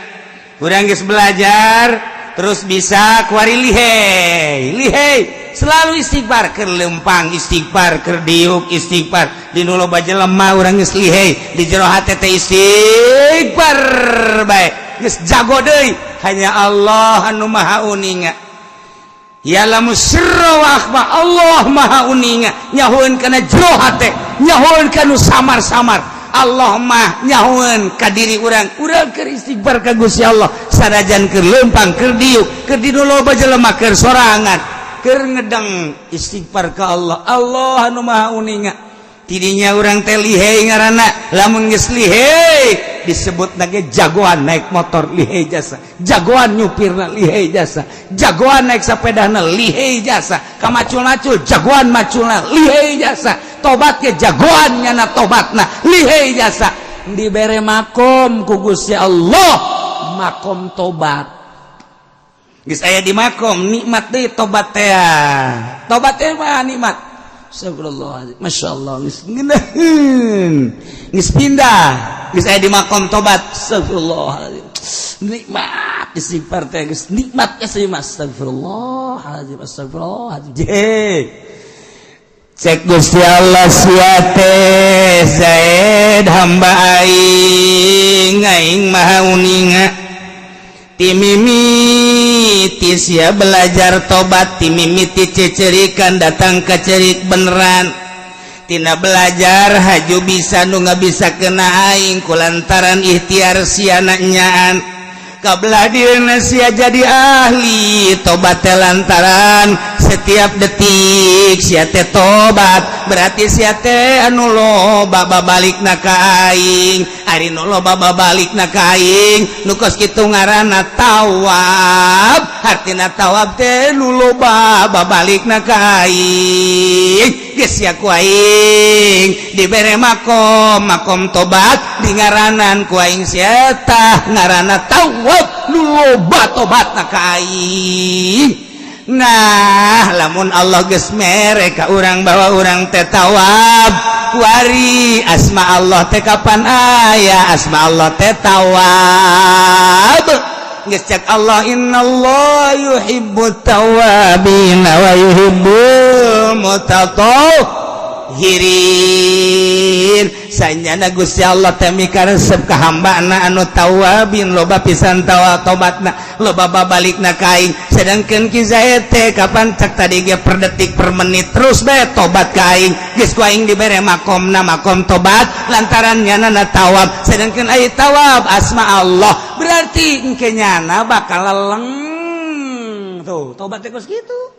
Urang geus belajar terus bisa, kuari lihai, lihai, selalu istighfar. Keur lempang istighfar, keur diuk istighfar, di nu loba jelema urang geus lihai, di jero hate teh istighfar bae, geus jago deui. Hanya Allah anu maha uninga, ya'lamu sirra wa akhfa. Allah maha uninga, nyahoeun kana jero hate, nyahoeun kana samar-samar. Allah mah nyahoeun ka diri urang. Urang keur istighfar ka Gusti Allah, sanajan keur lempang, keur diuk, keur di nu loba jelema, keur sorangan, keur ngedeng, istighfar ka Allah. Allah anu maha uninga. Tidinya urang teh lihai ngaranna. Lamun geus lihai, disebut nage jagoan naik motor lihai jasa, jagoan nyupirna lihai jasa, jagoan naik sepedana lihai jasa, kamacul-macul jagoan maculna lihai jasa, tobatnya jagoan nyana tobatna lihai jasa. Dibere makom ku Gusti Allah, makom tobat. Geus aya di makom nikmat deui tobat teh. Tobat teh mah nikmat. Astagfirullahaladzim, Masya Allah, geus ngeunaheun, geus pindah, geus aya di makom tobat. Astagfirullahaladzim, nikmat istighfar teh, geus nikmat ya sih. Astagfirullahaladzim, astagfirullahaladzim. Je. Cek Gusti Allah, sia teh Zaid, hamba aing, aing maha uninga. Timimiti sia belajar tobat, timimiti cecerikan datang ke cerik beneran, tina belajar haju bisa, nu nggak bisa kena aing kulantaran ikhtiar sia nyaan. Kabelah dina sia jadi ahli tobat teh lantaran setiap detik sia teh tobat, berarti sia teh anu loba babalikna ka aing. Ari nu loba babalikna ka aing nu kos kitu ngaranna tawab. Hartina tawab teh nu loba babalikna ka aing. Geus sia ku aing dibere makom, makom tobat, di ngaranan ku aing sia tah ngaranna tawab, nu loba tobatna ka aing. Nah, lamun Allah geus mere ka urang bahwa urang teh tawab, kuari asma Allah teh kapan aya? Asma Allah teh tawab. Geus cek Allah, innallaha yuhibbut tawabin wa yuhibbul mutatahhirin. Sanyana Gusti Allah teh mikaresep ka hambana anu tawabin, loba pisan tawa tobatna, loba babalikna ka aing. Sedangkan Ki Zaid teh kapan cek tadi ge per detik, per menit terus bae tobat ka aing. Geus ku aing dibere makomna makom tobat lantaran nyana tawab. Sedangkan aya tawab asma Allah, berarti engke nyana bakal leleng tuh tobat teh kos kitu.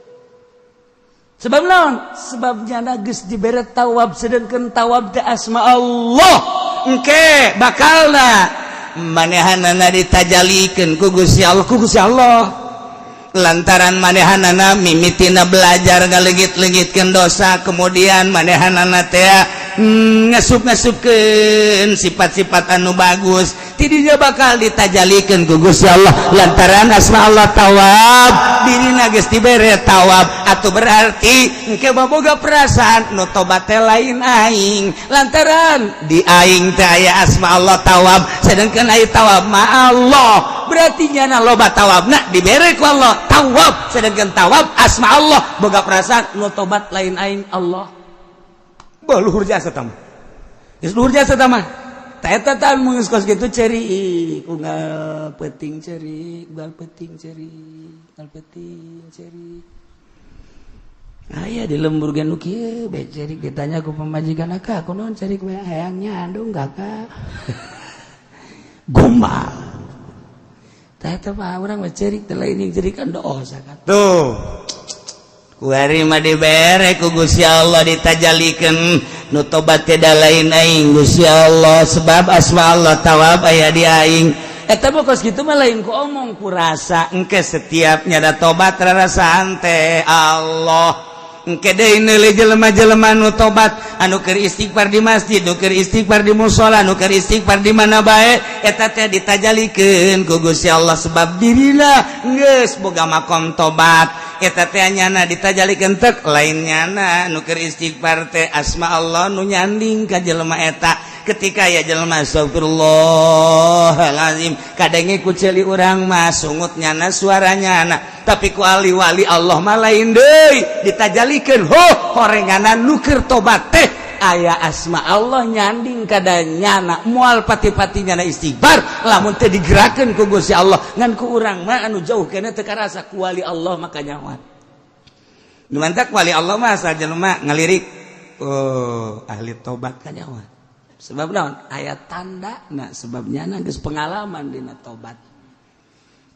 Sebab naon? Sebab nyana geus dibere tawab, sedangkan tawab teh asma Allah. Engke bakalna manehanana ditajalikeun ku Gusti Allah, ku Gusti Allah. Lantaran manehanana mimitina belajar ngaleungit-leungitkeun dosa, kemudian manehanana teh ngasup-ngasupkeun sifat-sifat anu bagus, tidinya bakal ditajalikeun ku Gusti Allah. Lantaran asma Allah Tawab, dirina geus dibere tawab, atau berarti engke boga perasaan nu tobat teh lain aing, lantaran di aing teh aya asma Allah Tawab, sedangkan aya tawab ma Allah, berarti nyana loba tawabna dibere ku Allah tawab, sedangkan tawab asma Allah, boga perasaan nu tobat lain aing, Allah. Bah, luhur jasa tah mah, geus luhur jasa tah mah. Tah, eta tah mun geus kos kitu ceurik unggal peuting, ceurik unggal peuting, ceurik unggal peuting, ceurik. Aya di lembur ge nu kieu bae, ceurik. Ditanya ku pamajikan, "Akak, kunaon ceurik we?" "Hayang nyandung, Kakak." Gombal. Tah, eta mah urang mah ceurik teh lain jeung cerikan dosa kan. Tuh. Kuari mah dibere ku Gusti Allah, ditajalikeun nu tobat teh da lain aing, Gusti Allah, sebab asma Allah Tawab aya di aing. Eta mah kos kitu mah lain ku omong, ku rasa. Engke setiap nyada tobat rarasaan teh Allah. Engke deui neuleuh jelema-jelema nu tobat, anu keur istighfar di masjid, nu keur istighfar di musala, nu keur istighfar di mana bae, eta teh ditajalikeun ku Gusti Allah sebab dirina geus boga makom tobat. Eta teh nyana ditajalikeun tek lain nyana nu keur istighfar teh asma Allah nu nyanding ka jelema eta. Ketika ya jelema astagfirullahalazim, kadenge ku ceuli urang mah sungut nyana, suara nyana, tapi ku ahli wali Allah mah lain deui, ditajalikeun ho horenganan nu keur tobat teh aya asma Allah nyanding kada nyana. Moal pati-pati nyana istighfar lamun teh digerakkeun ku Gusti Allah. Ngan ku urang mah anu jauh keneh teu karasa, ku wali Allah maka nyawan. Nu mantak wali Allah mah asal jelema ngalirik, oh, ahli tobat, kanyawan. Sebab naon? Aya tanda. Nah, sebab nyana geus pengalaman dina tobat.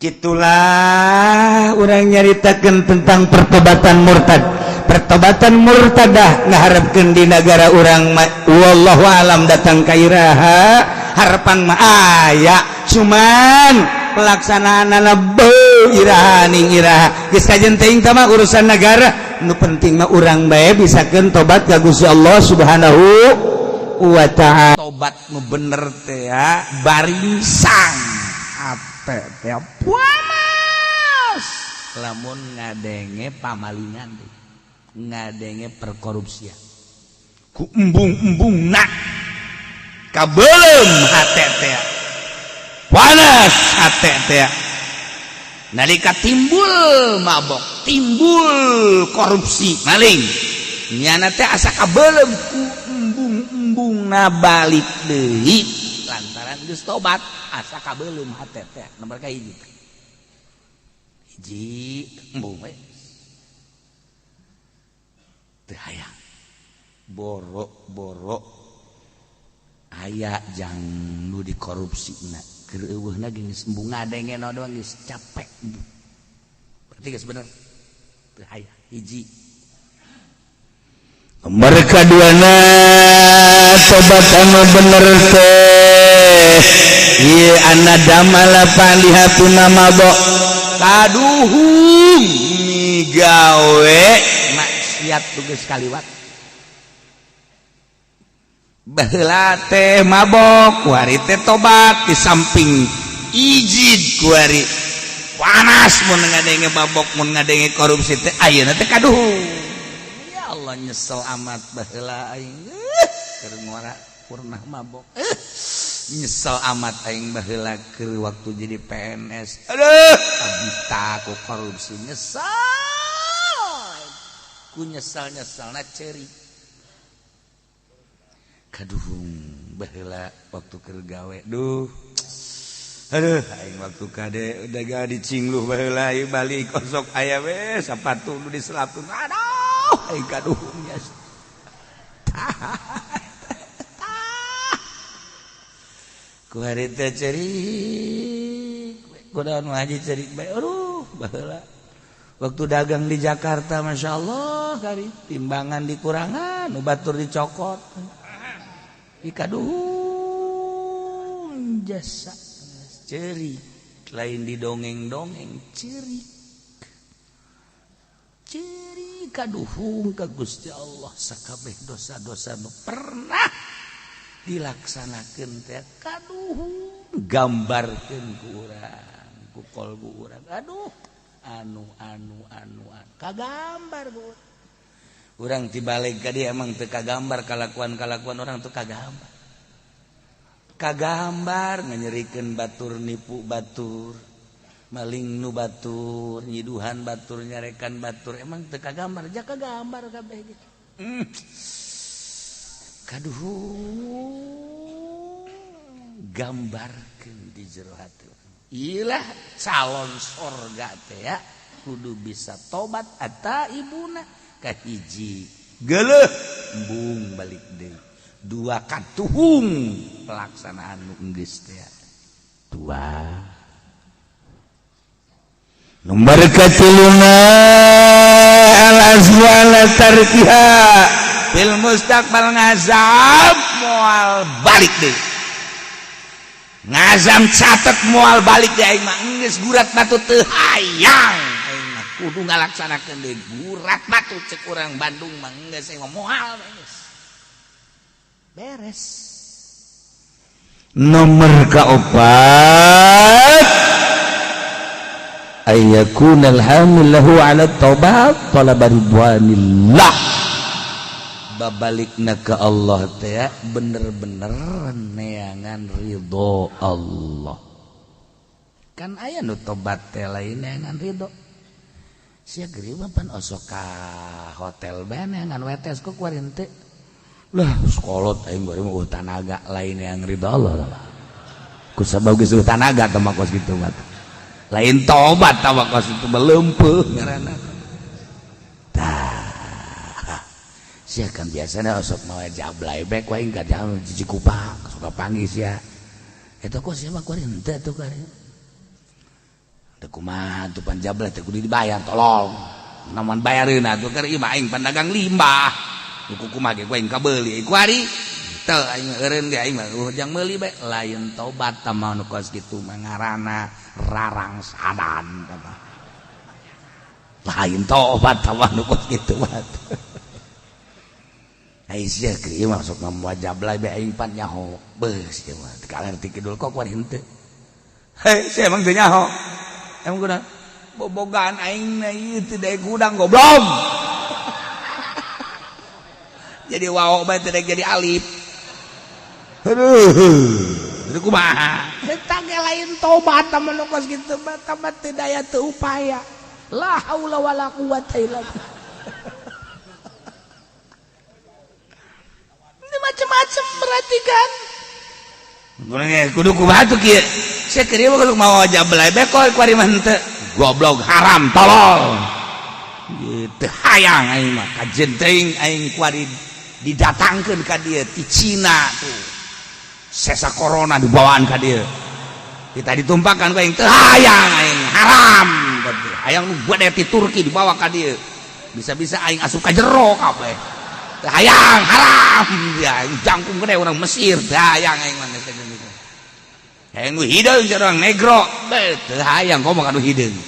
Gitulah urang nyaritakan tentang pertobatan murtad. Pertobatan murtadah ngaharapkeun di negara urang, wallahu alam datang ka iraha. Harapan mah aya, cuman pelaksanaan beuh iraha ning iraha, geus kajen teuing mah urusan negara. Nu penting mah urang bae bisakeun tobat ka Gusti Allah Subhanahu wa Ta'ala. Tobat nu bener teh ya baringsang ate teh panas lamun ngadenge pamalingan teh, ngadenge perkorupsian, ku embung-embung nak kabelum hate teh panas hate teh. Nalika timbul mabok, timbul korupsi, maling, nyana teh asa kabelum ku embung-embung na balik deui. Lantaran geus tobat asa kabelum hate teh. Nomor ka hiji, hiji embung we, teu hayang borok-borok aya jang nu dikorupsi na keur eueuhna geus embung, ngadenge doang geus capek, berarti geus bener teu hayang. Hiji. Mereka duana tobat anu bener teh ieu anadama lapan lihatuna mabok kaduhung migawe maksiat tugas kaliwat. Baheula teh mabok, kuari teh tobat. Di samping ijid, kuari panas mun ngadenge mabok, mun ngadenge korupsi teh. Ayeuna teh kaduhung, ya Allah, nyesel amat baheula aing keur ngora pernah mabok. Nyesel amat aing baheula keur waktu jadi PNS, aduh, abita ku korupsi, nyesel ku nyesel nyeselna ceurik. Kaduhung baheula waktu keur gawe, duh, aduh, aing waktu kade udah gak dicingluh baheula ieu balik kosok aya we sapatu nu diselapkeun, aduh, aing kaduhung ya. Ku hari teh ceurik kudaon haji, ceurik bae. Aduh, baheula waktu dagang di Jakarta, Masya Allah, kari timbangan dikurangan, nu batur dicokot. Ikaduhung jasa ceurik, lain di dongeng-dongeng, ceurik. Kaduhung ka Gusti Allah sakabeh dosa-dosa nu pernah dilaksanakeun teh kaduhung gambarkeun ku urang, ku kolbu urang. Aduh, anu anu anu, anu. Kagambar ku urang tibalik ka dia emang teu kagambar kalakuan-kalakuan orang teu kagambar. Kagambar nganyerikeun batur, nipu batur, maling nu batur, nyiduhan batur, nyarekan batur, emang teu kagambar ja kagambar kabeh gitu. Kaduhung gambarkeun di jero hati. Ilah calon sorga teh ya kudu bisa tobat ata ibuna. Kahiji geuleuh embung balik deui, dua katuhung pelaksanaan nu geus teh, dua. Nomor katiluna, al azmu ala tarkiha fil mustaqbal, ngazam moal balik deui, ngazam catet moal balik deui. Aing mah geus gurat batu, teu hayang aing mah kudu ngalaksanakeun deui. Gurat batu cek urang Bandung mah, geus aing mah moal, geus beres. Nomor kaopat, ayyakunal hamil lahu ala taubat talaba ridwanillah. Babalikna ke Allah teh bener-bener neangan ridho Allah. Kan aya nu tobat teh lain neangan ridho. Sia geuring pan osok ka hotel bae neangan wetes kok kuari henteu lah sekolot aing bari mah tanaga, lain yang ridho Allah lah. Ku sabab geus tanaga teh mah kos kitu mah lain tobat tah kos itu, melempeuh ngaranna. Tah sia kan biasanya osok mawa jablay bae ku aing ka jalan Cikupa suka panggih sia eta kok sia mah kuari henteu atuh kuari teu kumaha tuh pan jablay teh kudu dibayar, tolong namun bayareun atuh keur ieu mah aing pan dagang limbah ku kumaha ge ku aing kabeuli kuari teu aing eureun ge aing mah jang meuli bae. Lain tobat tah mah nu kos kitu mah, ngaranna rarangsadan tah, lain tobat tah mah nu kos kitu mah. Ai sia keur ieu mah sok ngamuat jablay bae aing pan nyaho beus ieu mah teu kalerti kidul kok kuari henteu. Hei, sia emang teu nyaho, emang kunaon bobogaan aing na ieu teu daek hudang, goblok. Jadi waw bae teu daek jadi alif. Aduh, itu kumaha eta ge lain tobat tah mah kos kitu mah, tobat teu daya teu upaya, la haula wala quwata illa billah. Ini macam-macam berarti kan. Kudu kumaha tuh kieu sia keur ieu mah mawa jablay bae kok kuari mah henteu, goblok, haram, tolol gitu. Hayang aing mah kajen teuing aing kuari didatangkeun ka dieu ti Cina tuh sesa corona dibawaan ka dieu, kita ditumpahkan ku aing, teu hayang aing, haram. Hayang nu gede ti Turki dibawa ka dieu, bisa-bisa aing asup ka jero kabeh, teu hayang, haram. Ya aing jangkung gede urang Mesir, teu hayang aing mah geus gitu. Hayang nu hideung orang negro teu hayang, komo ka nu hideung.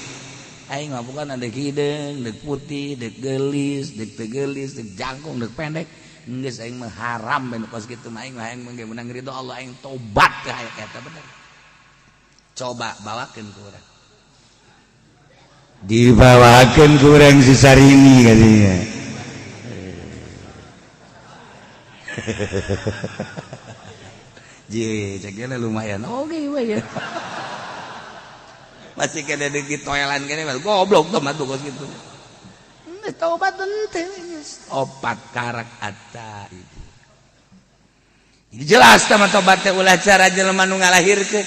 Aing mah bukan ada hideung, deuk putih, deuk geulis, deuk teu geulis, deuk jangkung, deuk pendek, geus aing mah haram bae nu kos kitu mah. Aing mah hayang mah menang ridho Allah, aing tobat teh hayang eta bener. Coba bawakeun ku urang. Dibawakeun ku urang si Sarini katanya. Je, cek lumayan. Oke, we ya. Masih kena di toilan kene goblok tuh mah kos kitu. Tobat henteu geus. Opat karak ata itu. Jadi jelas tah tobat teh ulah cara jelema nu ngalahirkeun.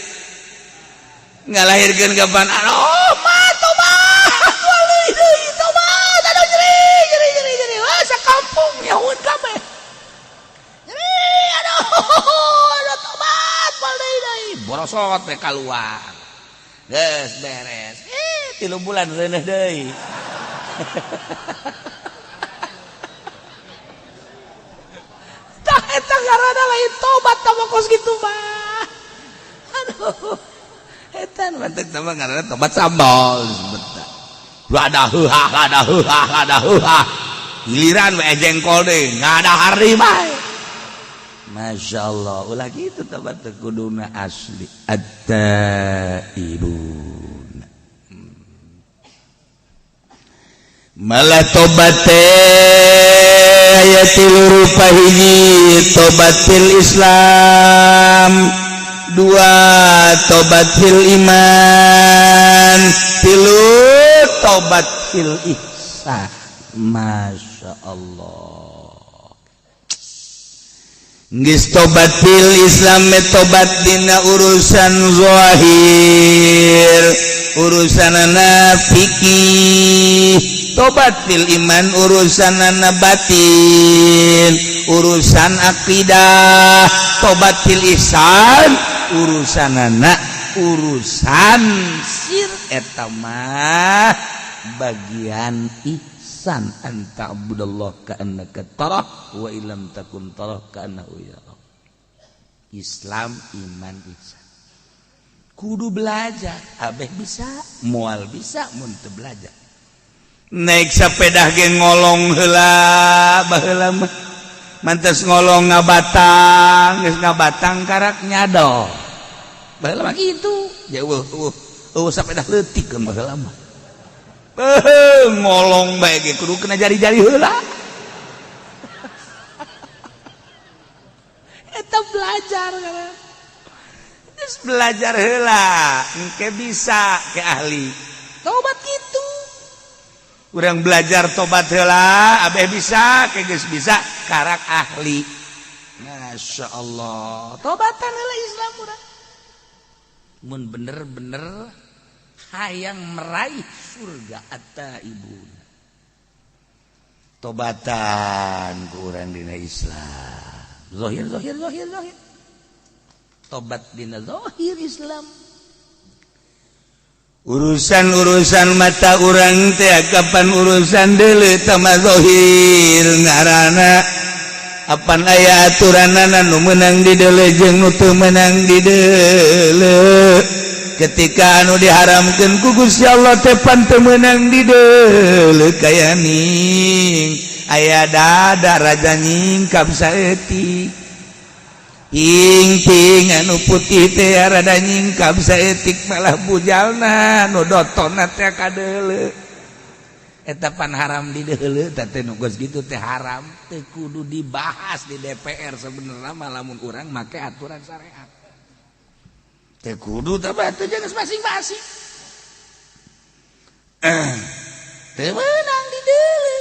Ngalahirkeun kapan? Oh, mah tobat. Wali deui tobat. Aduh nyeri nyeri nyeri nyeri. Wah, sakampung nyahueun kabeh. Nyeri aduh aduh tobat wali deui. Borosot we kaluar. Geus beres. 3 bulan reuneuh deui. Tah eta ngaranna lain tobat tah mah kos kitu mah. Aduh. Eta nu mantek tah mah ngaranna tobat sambal disebutna. Lada heuhah lada heuhah lada heuhah. Giliran we jengkol deh, ngadahar deui bae. Masya Allah, ulah gitu tobat teh kuduna asli. At-taibun. Malah tobat teh aya tilu rupa. Hiji, tobat fil Islam. Dua, tobat fil iman. Tilu, tobat fil ihsan. Masya Allah. Geus tobat fil Islam, tobat dina urusan zahir, urusanana fikih. Tobat fil iman, urusanana batin, urusan akidah. Tobat fil ihsan, urusanana urusan sir. Eta mah bagian ihsan, an ta'budallah ka'annaka tarah wa illam takun tarah ka'annahu yarak. Islam, iman, ihsan kudu belajar. Abeh bisa moal bisa mun teu belajar. Naik sepeda ge ngolong heula. Baheula mah mantes ngolong ngabatang, geus ngabatang karak nyadol. Baheula mah kitu. Jauh eueuh eueuh sepeda leutik kan baheula mah. Beuh, ngolong bae ge kudu kena jari-jari heula. Eta belajar kan. Geus belajar heula engke bisa ke ahli tobat gitu. Urang belajar tobat heula, abeh bisa ke geus bisa karak ahli. Masya Allah, tobatan heula Islam urang mun bener-bener hayang meraih surga. At-taibun, tobatan ku urang dina Islam zahir, zahir, zahir, zahir. Tobat dina zahir Islam. Urusan-urusan mata urang teh kapan urusan deuleu tama zahir ngaranna. Apan aya aturanana nu meunang di deuleu jeung nu teu meunang di deuleu. Ketika anu diharamkeun ku Gusti Allah teh pan teu meunang di deuleu. Kaya ning aya dada raja nyingkap saeutik, ping-ping anu putih teh rada nyingkap saeutik, malah bujalna nu dotonna teh kadeuleu. Eta pan haram di deuleu. Teh nu geus kitu teh haram, teu kudu dibahas di DPR sebenarnya mah lamun urang make aturan syariat. Teu kudu teh batu jeung masing-masing. Teu meunang di deuleu.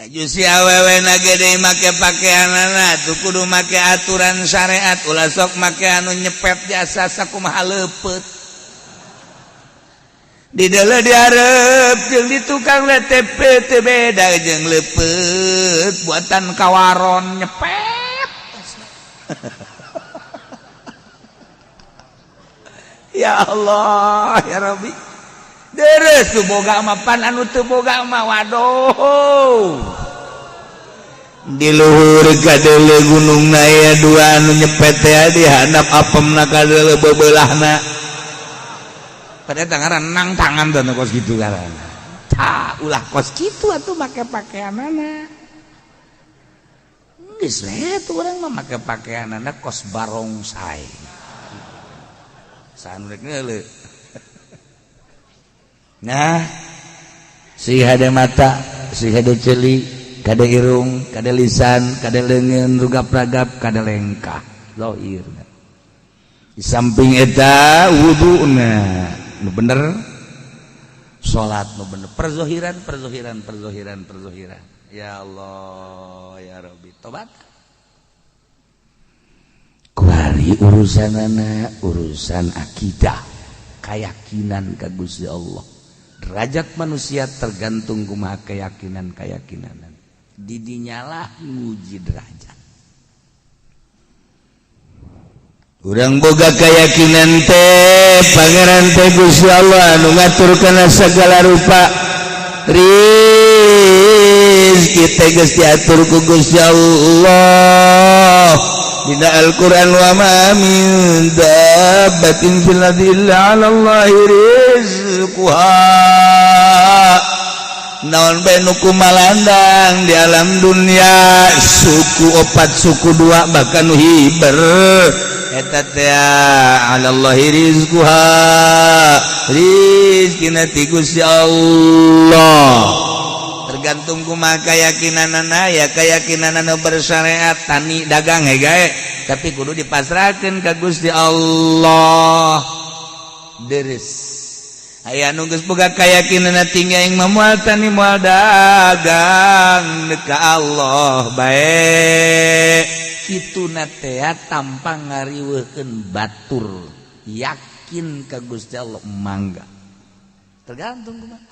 Si awewe na gede make pakaianana tuh kudu make aturan syariat. Ulah sok make anu nyepet jasa sakumaha leupeut di deuleu dihareup jeung di tukang LTP teu beda jeung leupeut buatan kawaron nyepet. Ya Allah, ya Rabbi. Deres tuh boga mah pan anu teu boga mah waduh. Di luhur kadeuleu gunung aya dua anu nyepet teh, di handap apemna kadeuleu bebeulahna. Pada tangan nang tangan tuh kos gitu karana. Ta ulah kos kitu atuh make pakaianana. Geus we tuh urang mah make pakaianana kos barongsai. Saha nu rek ngeuleuh. Nah, si hade mata, si hade ceuli, kade irung, kade lisan, kade leungeun rugap-ragap, kade lengkah zahir. Di samping eta wuduna nu bener, salat nu bener, perzohiran, perzohiran, perzohiran, perzohiran. Ya Allah, ya Rabbi, tobat. Kuari urusanana urusan akidah, keyakinan ka Gusti Allah. Derajat manusia tergantung kumaha keyakinan-keyakinan. Didinyalah nguji derajat. Urang boga keyakinan teh Pangeran teh Gusti Allah anu ngatur kana segala rupa. Rizki teh geus diatur ku Gusti Allah dina Al-Qur'an, wa ma min dabbatin fil ardi illa 'ala Allahi rizquha. Naon bae nu kumalandang di alam dunia, suku opat, suku dua, bahkan nu hiber eta teh alallahi rizquha, rizkina ti Gusti Allah. Tergantung kumaha keyakinanana ya, keyakinanana bersyariat tani dagang gae, tapi kudu dipasrahkeun ka Gusti Allah. Deres aya nu geus boga keyakinan tinggi, aing mah moal tani, moal dagang, ka Allah bae kituna teh, tanpa ngariweuhkeun batur, yakin ka Gusti Allah, mangga. Tergantung kumaha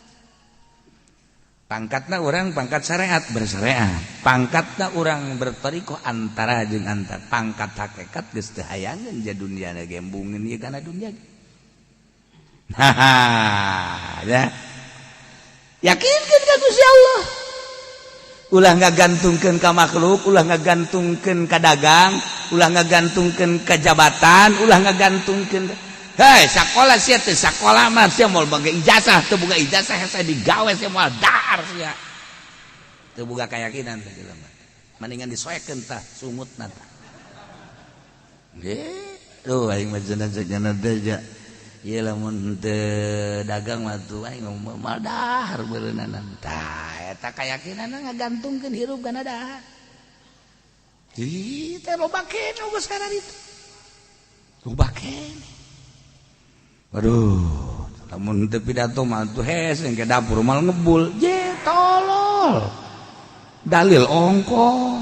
pangkatna. Orang pangkat syariat bersyariat, pangkatna orang bertoriko antara jeung antar, pangkat hakikat geus teu hayangeun ja dunia gembungeun ieu kana dunia. Nah, ya. Yakinkan ka Gusti Allah. Ulah ngagantungkeun ka makhluk, ulah ngagantungkeun ka dagang, ulah ngagantungkeun ka jabatan, ulah ngagantungkeun. Hei, sakola sia teh, sakola mah sia moal boga ijazah, teu boga ijazah hese digawe, sia moal dahar sia. Teu boga keyakinan teh jelema. Mendingan disoekeun tah sungutna tah. Nggih, duh aing mah cenah teh ja. Ieu lamun teu dagang mah tuh aing moal dahar beureunanan. Tah eta keyakinanna ngagantungkeun hirup kana dahar. Ih, teh loba keneh geus kana ditu. Loba keneh. Waduh, lamun teu pidato mah tuh hese ke dapur mal ngebul. Je tolol. Dalil ongko.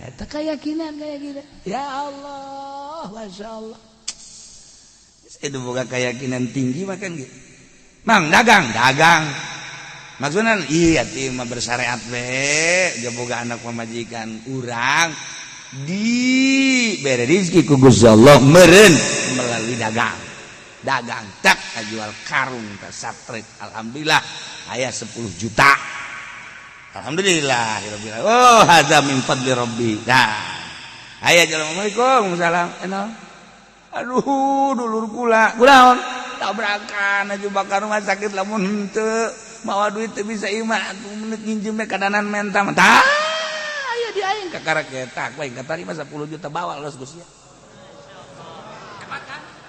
Eta keyakinan kayak gitu. Ya Allah, Masya Allah. Itu bukan keyakinan tinggi makan gitu. Mang dagang, dagang. Maksudnya iya ti mah bersyariat we, dia boga anak pamajikan urang di bere rezeki ku Gusti Allah meureun melalui dagang. Dagang tak jual karung tak satrek, alhamdulillah aya 10 juta. Alhamdulillah rabbil. Oh, hadza min fadli rabbi. Nah, aya assalamualaikum salam. Enal. Aduh, dulur kula kunaon tabrakan aja bakar rumah sakit, lamun henteu mawa duit teu bisa imah atuh menit nginjem kadanan menta tah aya di aing kakara ketak aing katarima 10 juta bawa los Gusti.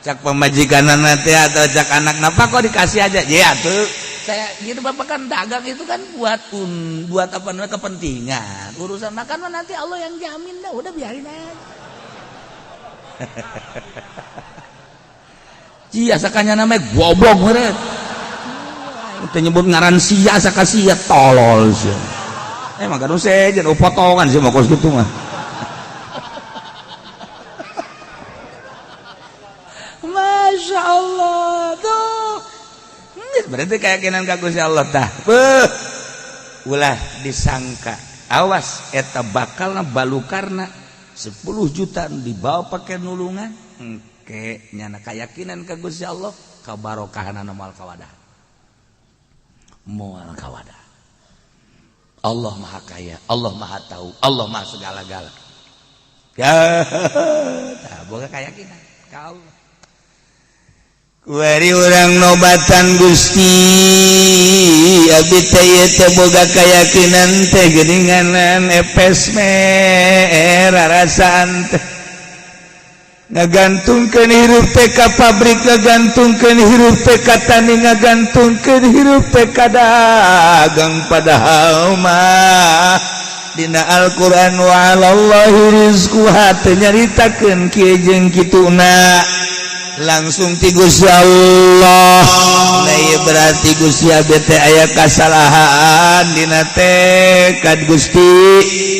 Cak pamajikanana teh atau cak anak napa kok dikasih aja ya tuh saya gitu. Bapak kan dagang itu kan buat un buat apa namanya, kepentingan urusan makan mah nanti Allah yang jamin dah, udah biarin aja. Cia sakanya namanya goblok meureun. Teu nyebut ngaran sia saka sia tolol sia. Emang kan sejen oh potongan sih mau kos gitu mah. Masya Allah tuh. Berarti keyakinan ka Gusti Allah tah. Beuh. Ulah disangka. Awas eta bakalna balukarna 10 juta dibawa pakai nulungan engke nyana keyakinan ka Gusti Allah kabarokahanana moal kawadah, moal kawadah. Allah Maha Kaya, Allah Maha Tahu, Allah Maha segala-gala ya. Tah boga keyakinan ka Allah. Kuari urang nobatan Gusti, abdi teh ieu teh boga keyakinan teh geuninganan epes merarasaan teh ngagantungkeun hirup teh ka pabrik, ngagantungkeun hirup teh ka tani, ngagantungkeun hirup teh ka dagang, padahal mah dina Al-Qur'an wa 'alallahi rizquha teu nyaritakeun kieu jeung kituna, langsung ti Gusti Allah. Nah, ieu berarti Gusti abdi teh aya kasalahan dina tekad, Gusti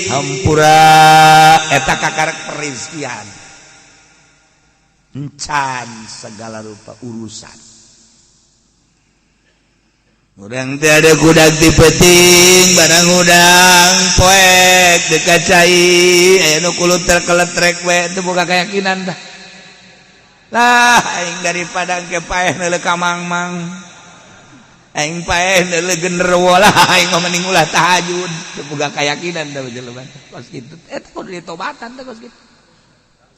hampura. Eta kakarek perizkian encan segala rupa urusan. Urang teh ada kudak di peting barang udang poek dekat cai aya nu kuluter keletrek we, teu boga keyakinan tah. Lah aing daripada ke paeh neuleuh ka mangmang, aing paeh neuleuh genderuwo lah, aing mah mending ulah tahajud. Teu boga keyakinan tah jelema kos kitu. Eta kudu ditobatan teh kos kitu,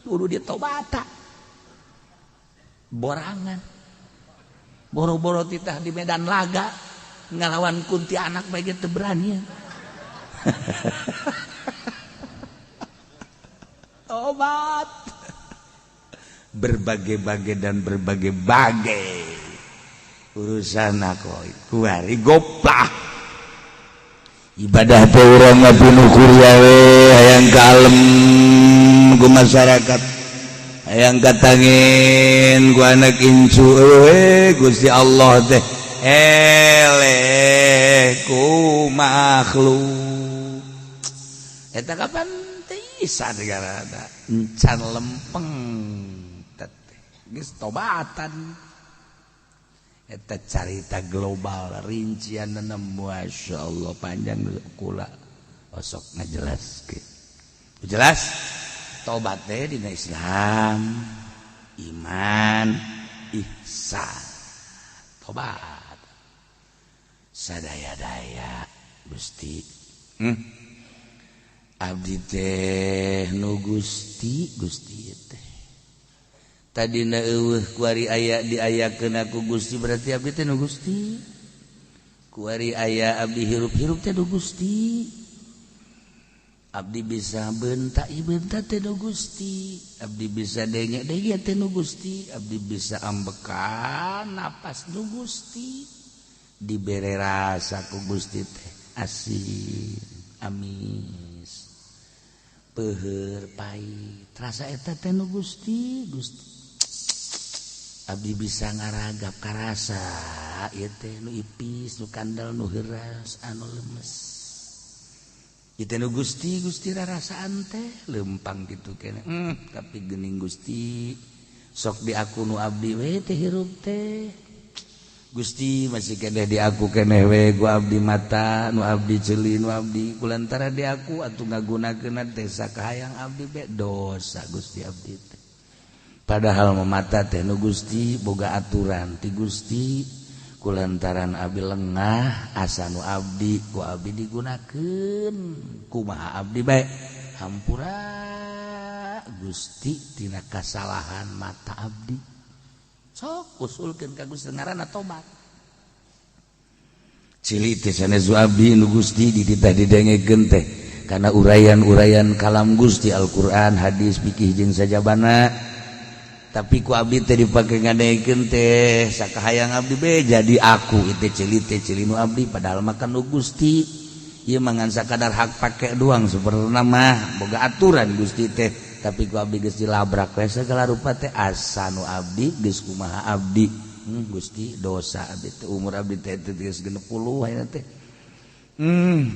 kudu ditobatan. Borangan boro-boro titah di medan laga. Ngalawan kuntianak bae ge teu berani. Tobat. Berbagai-bagai dan berbagai-bagai urusan aku kuari goplah ibadah teh urang mah pinuh kuria we hayang kalem ku masyarakat hayang katangin ku anak incu we Gusti Allah teh eleh ku makhluk eta kapan teh isa negara encan lempeng teh geus tobatan eta carita global rincian Masya Allah panjang kula osok ngajelaskeun jelas tobat teh dina Islam iman ihsan tobat sadaya-daya Gusti abdi teh nu Gusti Gusti teh tadina eueuh kuari aya diayakeun aku Gusti berarti abdi teh nu Gusti kuari aya abdi hirup-hirup teh nu Gusti abdi bisa bentak bentak teh nu Gusti abdi bisa denge-denge teh nu Gusti abdi bisa ambekan napas nu Gusti dibere rasa ku Gusti teh asin amis peuheur pahit rasa eta teh nu Gusti Gusti abdi bisa ngaragap karasa ieu teh nu ipis nu kandel nu heuras anu lemes ieu teh nu Gusti Gusti rarasaan teh lempang kitu keneh tapi geuning Gusti sok di aku nu abdi we teh hirup teh Gusti masih keneh di aku keneh we ku abdi mata nu abdi ceuli nu abdi kulantara di aku atuh ngagunakeun teh sakahayang abdi be dosa Gusti abdi teh padahal memata teh nu Gusti boga aturan ti Gusti kulantaran abdi lengah asa nu abdi ku abdi digunakeun kumaha abdi bae hampura Gusti tina kasalahan mata abdi sok usulkeun ka Gusti ngaranna tobat cili teh sanes abdi nu Gusti dititah didengekeun teh kana uraian-uraian kalam Gusti Al-Qur'an hadis fikih jeung sajabana tapi ku abdi teh dipake ngadekeun teh sakahayang abdi be jadi aku itu ceuli teh ceuli nu abdi padahal makan nu Gusti ieu mah ngan sakadar hak pake doang sebenarna mah boga aturan Gusti teh tapi ku abdi geus dilabrak we sagala rupa teh asa nu abdi geus kumaha abdi Gusti dosa abdi teh umur abdi teh geus 60 ayeuna teh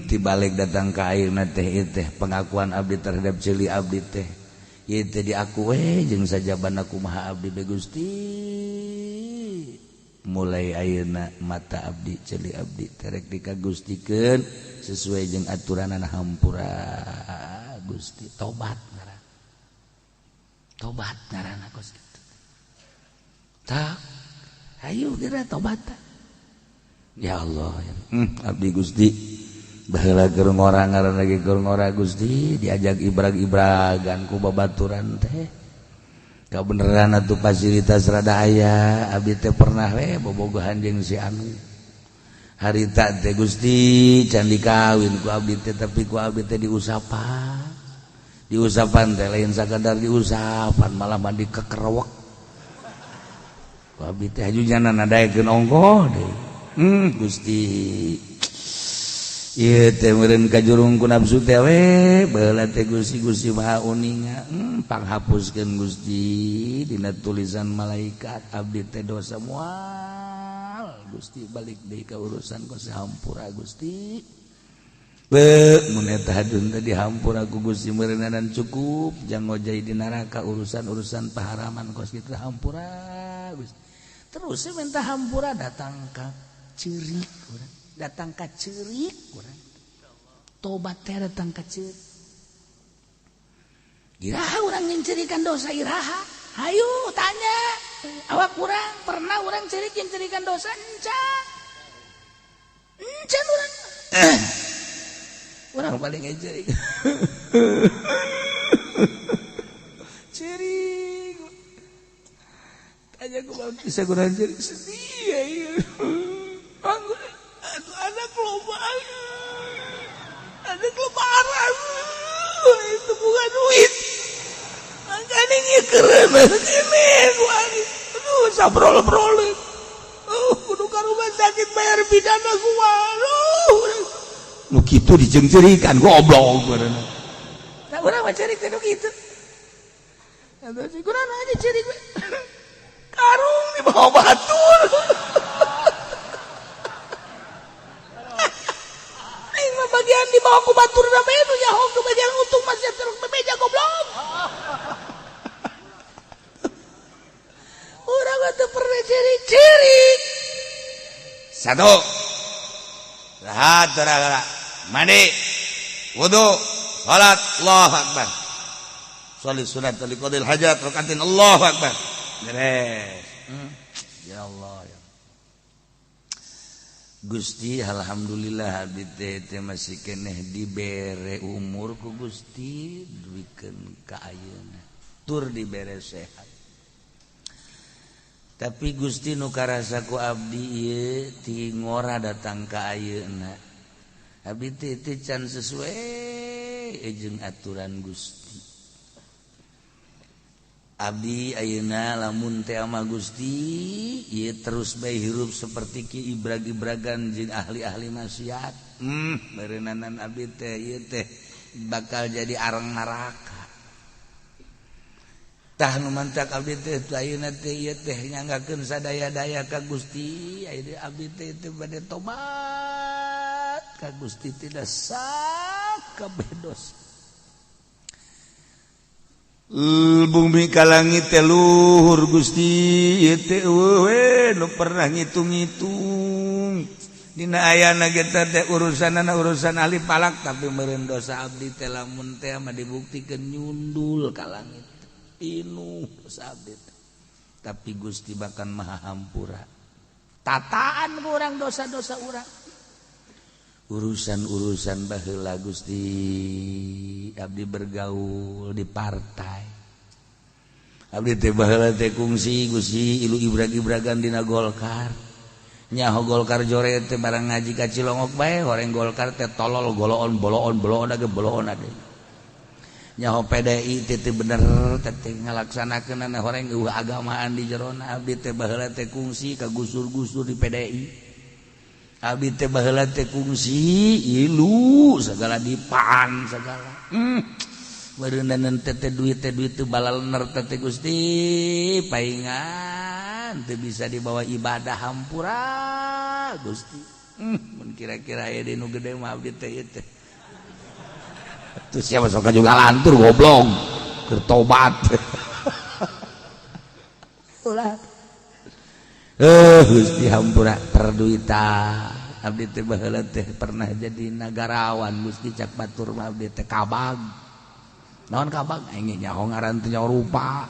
tibalik datang ka ayeuna teh ieu teh pengakuan abdi terhadap ceuli abdi teh ieu teh diaku we jeung sajabana kumaha abdi be Gusti mulai ayeuna mata abdi ceuli abdi terek dikagustikeun sesuai jeung aturanana hampura Gusti tobat ngaran tobat ngaranna kos kitu tak ayo geura tobat ya Allah abdi Gusti baheula keur ngora ngaran lagi keur ngora Gusti diajak ibrag-ibragan ku babaturan teh kabeneran atuh fasilitas rada aya abdi teh pernah we bobogohan jeung si anu harita teh Gusti can dikawin ku abdi teh tapi ku abdi teh diusapan diusapan teh lain sakadar diusapan malah mandi kekerewek ku abdi teh haju jana nadaekeun ongkoh deui Gusti ieu teh meureun kajurung ku nafsu teh we baheula teh Gusti Gusti Maha uninga panghapuskeun Gusti dina tulisan malaikat abdi teh dosa moal Gusti balik deui ka urusan ku hampura Gusti be mun eta hadun teh dihampura ku Gusti meureunan cukup jang ngojay di neraka urusan-urusan paharaman kos kitu hampura Gusti terus minta hampura datang ka ceurik urang datang ka ceurik urang tobat teh datang ka ceurik iraha urang nyincirikan dosa iraha hayu tanya awak urang pernah urang ceurik nyincirikan dosa encan encan urang urang paling ceurik ceurik tanya ku bisa kurang ceurik sedih ya. Loba ada lebaran itu bukan duit. Makanya ieu keren ini aduh sabrol-brol. Oh, kudu ka rumah sakit bayar pidana gua. Aduh. Nu kitu dijeungceurikan goblok beureunan. Nah, urang mah ceurik teh nu kitu. Atuh si kurang aja ceurik we. Karung dibawa batur. Aing mah bagian dibawa ku batur da bae nu nyaho ke bagian untung masih terus bebeja goblok. Urang mah teu pernah ceurik-ceurik. Satu. Rahat gara-gara mandi, wudu, salat, Allahu akbar. Sholli sunat li qadil hajat rakaatin, Allahu akbar. Beres. Ya Allah ya. Gusti alhamdulillah abdi teh masih keneh dibere umur ku Gusti duikeun ka ayeuna. Tur dibere sehat. Tapi Gusti nu karasa ku abdi ieu ti ngora datang ka ayeuna. Abdi teh can sesuai jeung aturan Gusti. Abdi ayeuna lamun teh ama Gusti ieu terus bae hirup seperti ki ibrag-ibragan jeung ahli-ahli maksiat. Beureunanan abdi teh ieu teh bakal jadi arang neraka. Tah nu mantak abdi teh ayeuna teh ieu teh nyanggakeun sadaya-daya ka Gusti, ayeuna abdi teh teu bade tobat ka Gusti tidak sakabeh dosa. Bumi ka langit teh luhur Gusti ieu teh eueuh we nu pernah ngitung-ngitung. Dina ayana ge teh urusanana urusan ahli palak tapi meureun dosa abdi teh lamun teh mah dibuktikeun nyundul ka langit. Pinuh dosa abdi teh. Tapi Gusti bahkan maha hampura. Tataan urang dosa-dosa urang. Urusan-urusan baheula Gusti abdi bergaul di partai. Abdi teh baheula teh kungsi Gusti ilu ibrag-ibragan dina Golkar. Nyaho Golkar jore teh barang ngaji ka Cilongok bae horeng Golkar teh tolol goloon boloon boloon age boloon ade. Nyaho PDI teh teu bener teh ngalaksanakeunana horeng eueuh agamaan di jerona. Abdi teh baheula teh kungsi ka gusur-gusur di PDI. Abdi teh baheula teh kungsi ilu segala dipan segala. Beureunanan teh duit teh balalener teh Gusti paingan teu bisa dibawa ibadah hampura Gusti. Mun kira-kira aya di nu gede mah abdi teh ieu teh. Terus siapa sok juga lantur goblok keur tobat. Ulah. Gusti hampura perduitan. Abdi teh baheula teh pernah jadi nagarawan Gusti cak batur mah abdi teh kabag. Naon kabag? Aing nyaho ngaran teh nyaho rupa.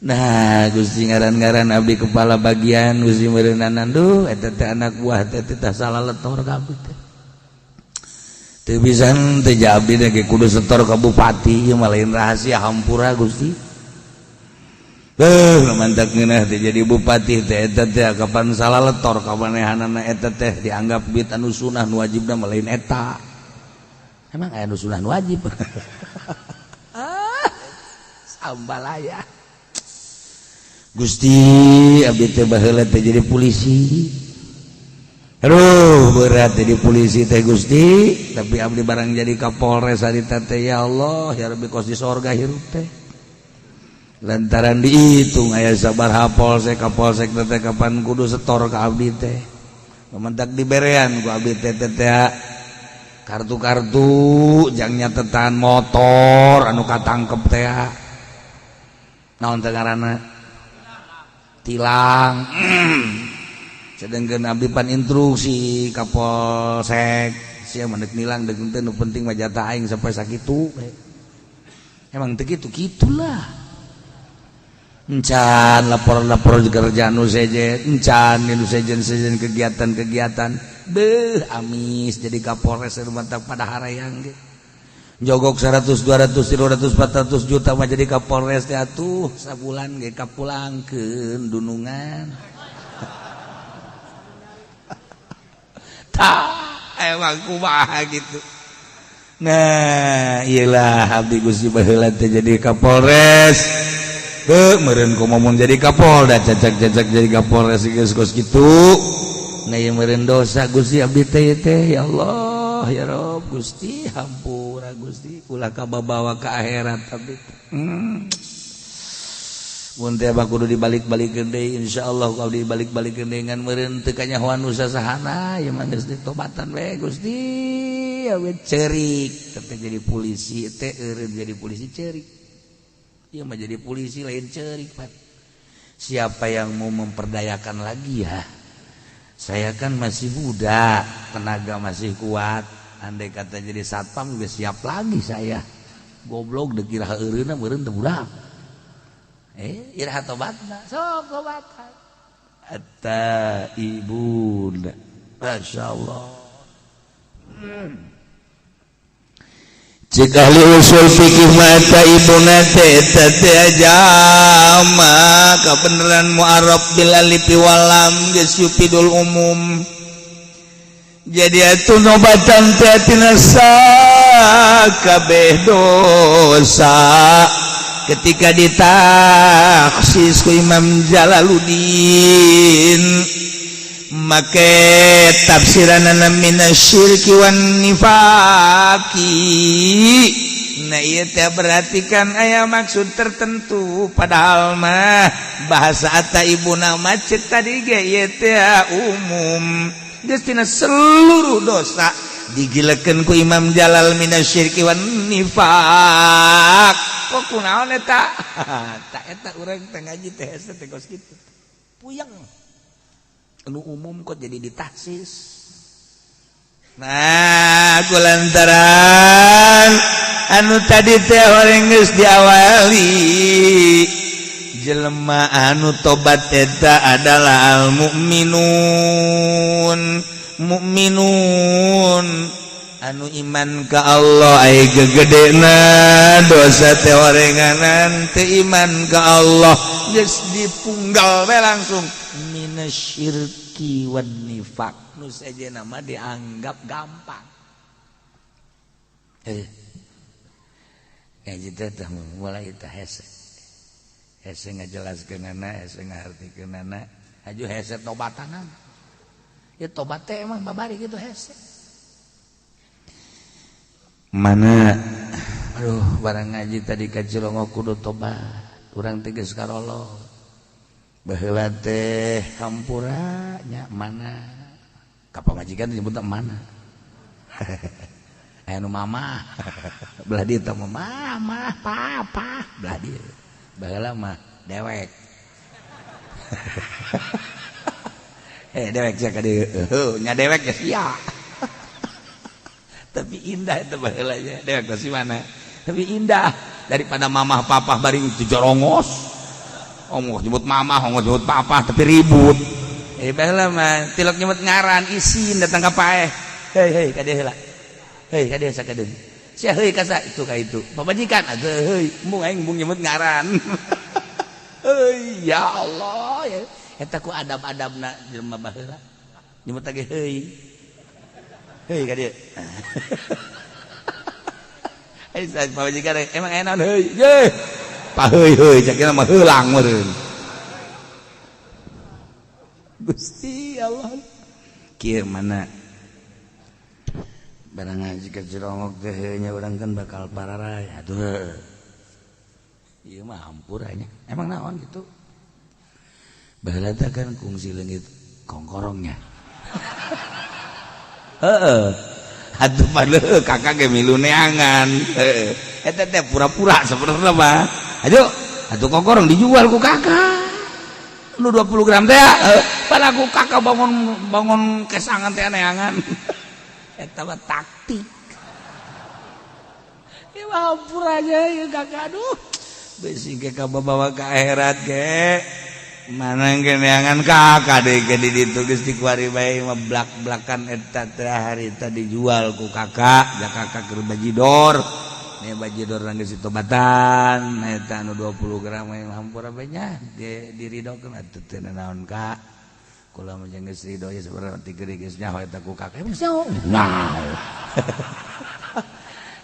Nah Gusti ngaran-ngaran abdi kepala bagian Gusti meureunanan duh eta teh anak buah teh teh salah letor ka abdi teh. Teu bisa teh abdi teh kudu setor ka bupati ieu mah lain rahasia hampura Gusti. Mantap ngeunah teh jadi bupati teh eta teh kapan salah letor kamanehanana eta teh dianggap duit anu sunah nu wajibna mah lain eta. Emang aya nu sunah nu wajib? Ah, sambalaya. Gusti abdi teh baheula teh jadi polisi. Aduh berat jadi polisi teh Gusti, tapi abdi barang jadi Kapolres harita teh ya Allah ya Rabbi kos di sorga hirup teh. Lantaran dihitung aya sabaraha polsek kapolsek teh kapan kudu setor ka abdi teh. Mentak diberean ku abdi teh teh kartu-kartu jang nyatetan motor anu katangkep teh. Naon teh ngaranna? Tilang. Sedangkan abdi pan instruksi kapolsek sia mah deuk nilang deuk teu nu penting mah jatah aing sampai sakitu. Emang teu kitu kitulah. Encan lapor-lapor kerjaan nu sejen, encan nu sejen-sejen kegiatan-kegiatan. Beuh amis jadi Kapolres mantap pada harayang ge. Jogok 100 200 300 400 juta mah jadi Kapolres teh atuh sabulan ge kapulangkeun dunungan. Tah, emang kumaha gitu. Nah, iyalah abdi Gusti baheula teh jadi Kapolres. Heuh, meureun komo mun jadi Kapolda, cacak-cacak jadi Kapolres geus kos kitu. Nah, ieu meureun dosa Gusti abdi teh teh, ya Allah, ya Rob, Gusti hampura Gusti, ulah kababawa ka akhirat abdi. Mun teh kudu dibalik-balikeun deui, insyaallah ku abdi dibalik-balikeun deui, ngan meureun teu kanyahoan usaha sahana ieu mah, geus ditobatan we Gusti. Awe cerik teh jadi polisi teh, eureun jadi polisi cerik. Ieu mah jadi polisi lain cerik, Pak. Siapa yang mau memperdayakan lagi ya? Saya kan masih muda, tenaga masih kuat. Andai kata jadi satpam juga siap lagi saya. Goblok dikira eureunna meureun teu budak. Eh, iraha tobatna? Sok tobatan. At-taibun. Masya Allah. Cek ahli usul fikih mata ibuna teh eta teh jama kabeneran mu'arraf bil alif wal lam geus yufidul umum. Jadi atuh nobatan teh tina sakabeh dosa ketika ditaksis ku Imam Jalaluddin make tafsiranana minasyirki wan nifaqi. Nah, ieu teh berarti kan aya maksud tertentu, padahal mah bahasa at-taibuna macet tadi ge ieu teh umum, geus tina seluruh dosa digilekeun ku Imam Jalal minasyirki wan nifaq. Kok kunaon eta? Tak eta urang teh ngaji teh hese teh kos kitu, puyeng, anu umum kok jadi ditaksis. Nah, kulantaran anu tadi teh orang geus diawali jelema anu tobat eta adalah al mukminun, mukminun anu iman ka Allah. Ai gegedena dosa teh orenganan teu iman ka Allah, geus dipunggal we langsung minasyirki wan nifaq. Nu sejenna mah dianggap gampang. Eh, ngaji teh mulai teh hese hese ngajelaskeunana, hese ngahartikeunana, aju hese tobatanan ya. Tobat teh emang babari gitu hese. Mana, aduh, barang ngaji tadi ka Cilongok kudu tobat urang teh, geus karolo baheula teh hampura nya. Mana ka pamajikan nyebut mana, aya nu mama belah dieu teh, mama papa belah dieu. Baheula mah dewek, eh dewek sia ka dieu nya, dewek ya sia. Tapi indah itu baheula nya, dewek teh mana, tapi indah daripada mamah papa bari itu jorongos, ongkoh nyebut mamah, ongkoh nyebut papa, tapi ribut. Eh, baheula mah tilok nyebut ngaran isin, datang ka paeh, "Hei, hei, ka dieu heula, hei, ka dieu sakadeung sia, heuy ka itu ka itu pamajikan atuh, heuy." Embung aing embung nyebut ngaran. Heuy, ya Allah ya, eta ku adab-adabna jelema baheula nyebut lagi, "Heuy, heuy, ka dieu." Eh, pamajikan emang enak, "Heuy, ye pa, heuy, heuy," cak mah heulang meureun. Gusti Allah, kieu mana barang ngaji ke Cilongok teh nya, urang kan bakal pararaya atuh. Ieu mah hampura nya, emang naon gitu. Baheula teh kan kungsi leungit kongkorongnya. Heeh. Atuh pada kakak ge milu neangan. Heeh. Eta teh pura-pura sebenarnya mah. Ayo, atuh kongkorong dijual ku kakak. Nu 20 gram teh, pada ku kakak bangun bangun kesangan teh neangan. Eta mah taktik. Ya hampura aja ya kakak, aduh. Besi ge kabawa ka akhirat ge. Mana neangan kakak deh ke di ditu geus dikuari bae mah blak-blakan. Eta teh harita dijual ku kakak ya, kakak keur bajidor. Nih bajidor geus ditobatan eta anu 20 gram, hampura bae nya diridokeun atuh, teu naon kak. Kula mah jeung geus ridho ya sebenarnya ti gede geus nyaho eta ku kakak. Emang nyaho? Nah.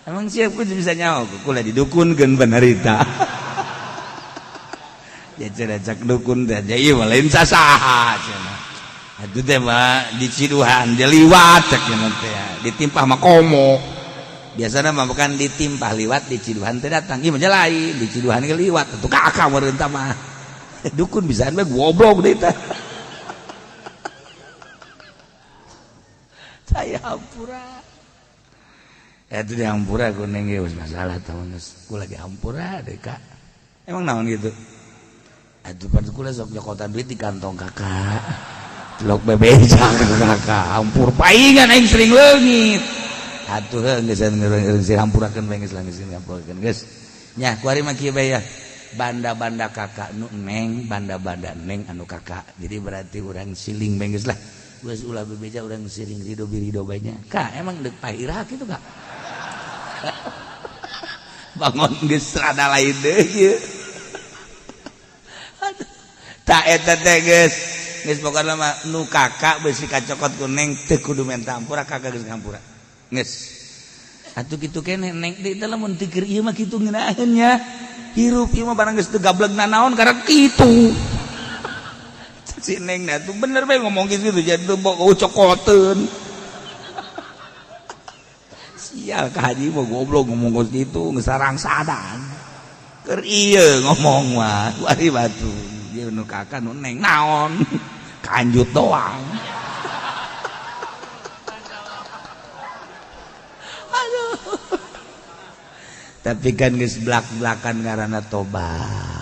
Emang siap ku bisa nyaho? Kula didukunkeun bener eta. Ya cenah cak dukun teh ieu mah lain sasaha cenah. Atuh teh mah diciduhan dia liwat cek cenah teh. Ditimpah mah komo. Biasana mah bukan ditimpah liwat diciduhan teh datang. Ieu mah lain, diciduhan ge liwat atuh kakak meureun tah mah. Dukun bisaan bae goblok deui teh. Saya hampura. Itu di hampura kuning geus masalah tahun geus. Ku lagi hampura deh kak. Emang naon gitu? Aduh pada kula sok nyokotan duit di kantong kakak. Celok bebeja kakak. Hampur paingan aing sering leungit. Atuh heuh geus geus hampurakeun bae geus lah geus hampurakeun geus. Nya kuari mah kieu bae ya. Banda-banda kakak nu neng, banda-banda neng anu kakak. Jadi berarti urang siling bae geus lah. Geus ulah bebeja urang siling ridho birido bae nya. Kak emang deuk pahira kitu kak. Bangun geus rada lain deui. Tak eta teh geus. Geus pokona mah nu kakak beusi kacokot ku neng teu kudu menta hampura kakak geus ngampura. Geus. Atuh kitu keneh neng deui teh lamun teu keur ieu mah kitu ngeunaheun nya. Hirup ieu mah barang geus teu gableg nanaon karek kitu. Si neng nah tuh bener bae ngomong gitu jadi tuh bau cokoteun. Sial ka haji mah goblok ngomong kos kitu geus sarangsadan. Keur ieu ngomong mah wari batu. Ieu nu kakak nu neng naon? Kanjut doang. Aduh. Tapi kan geus blak-blakan ngaranna tobat.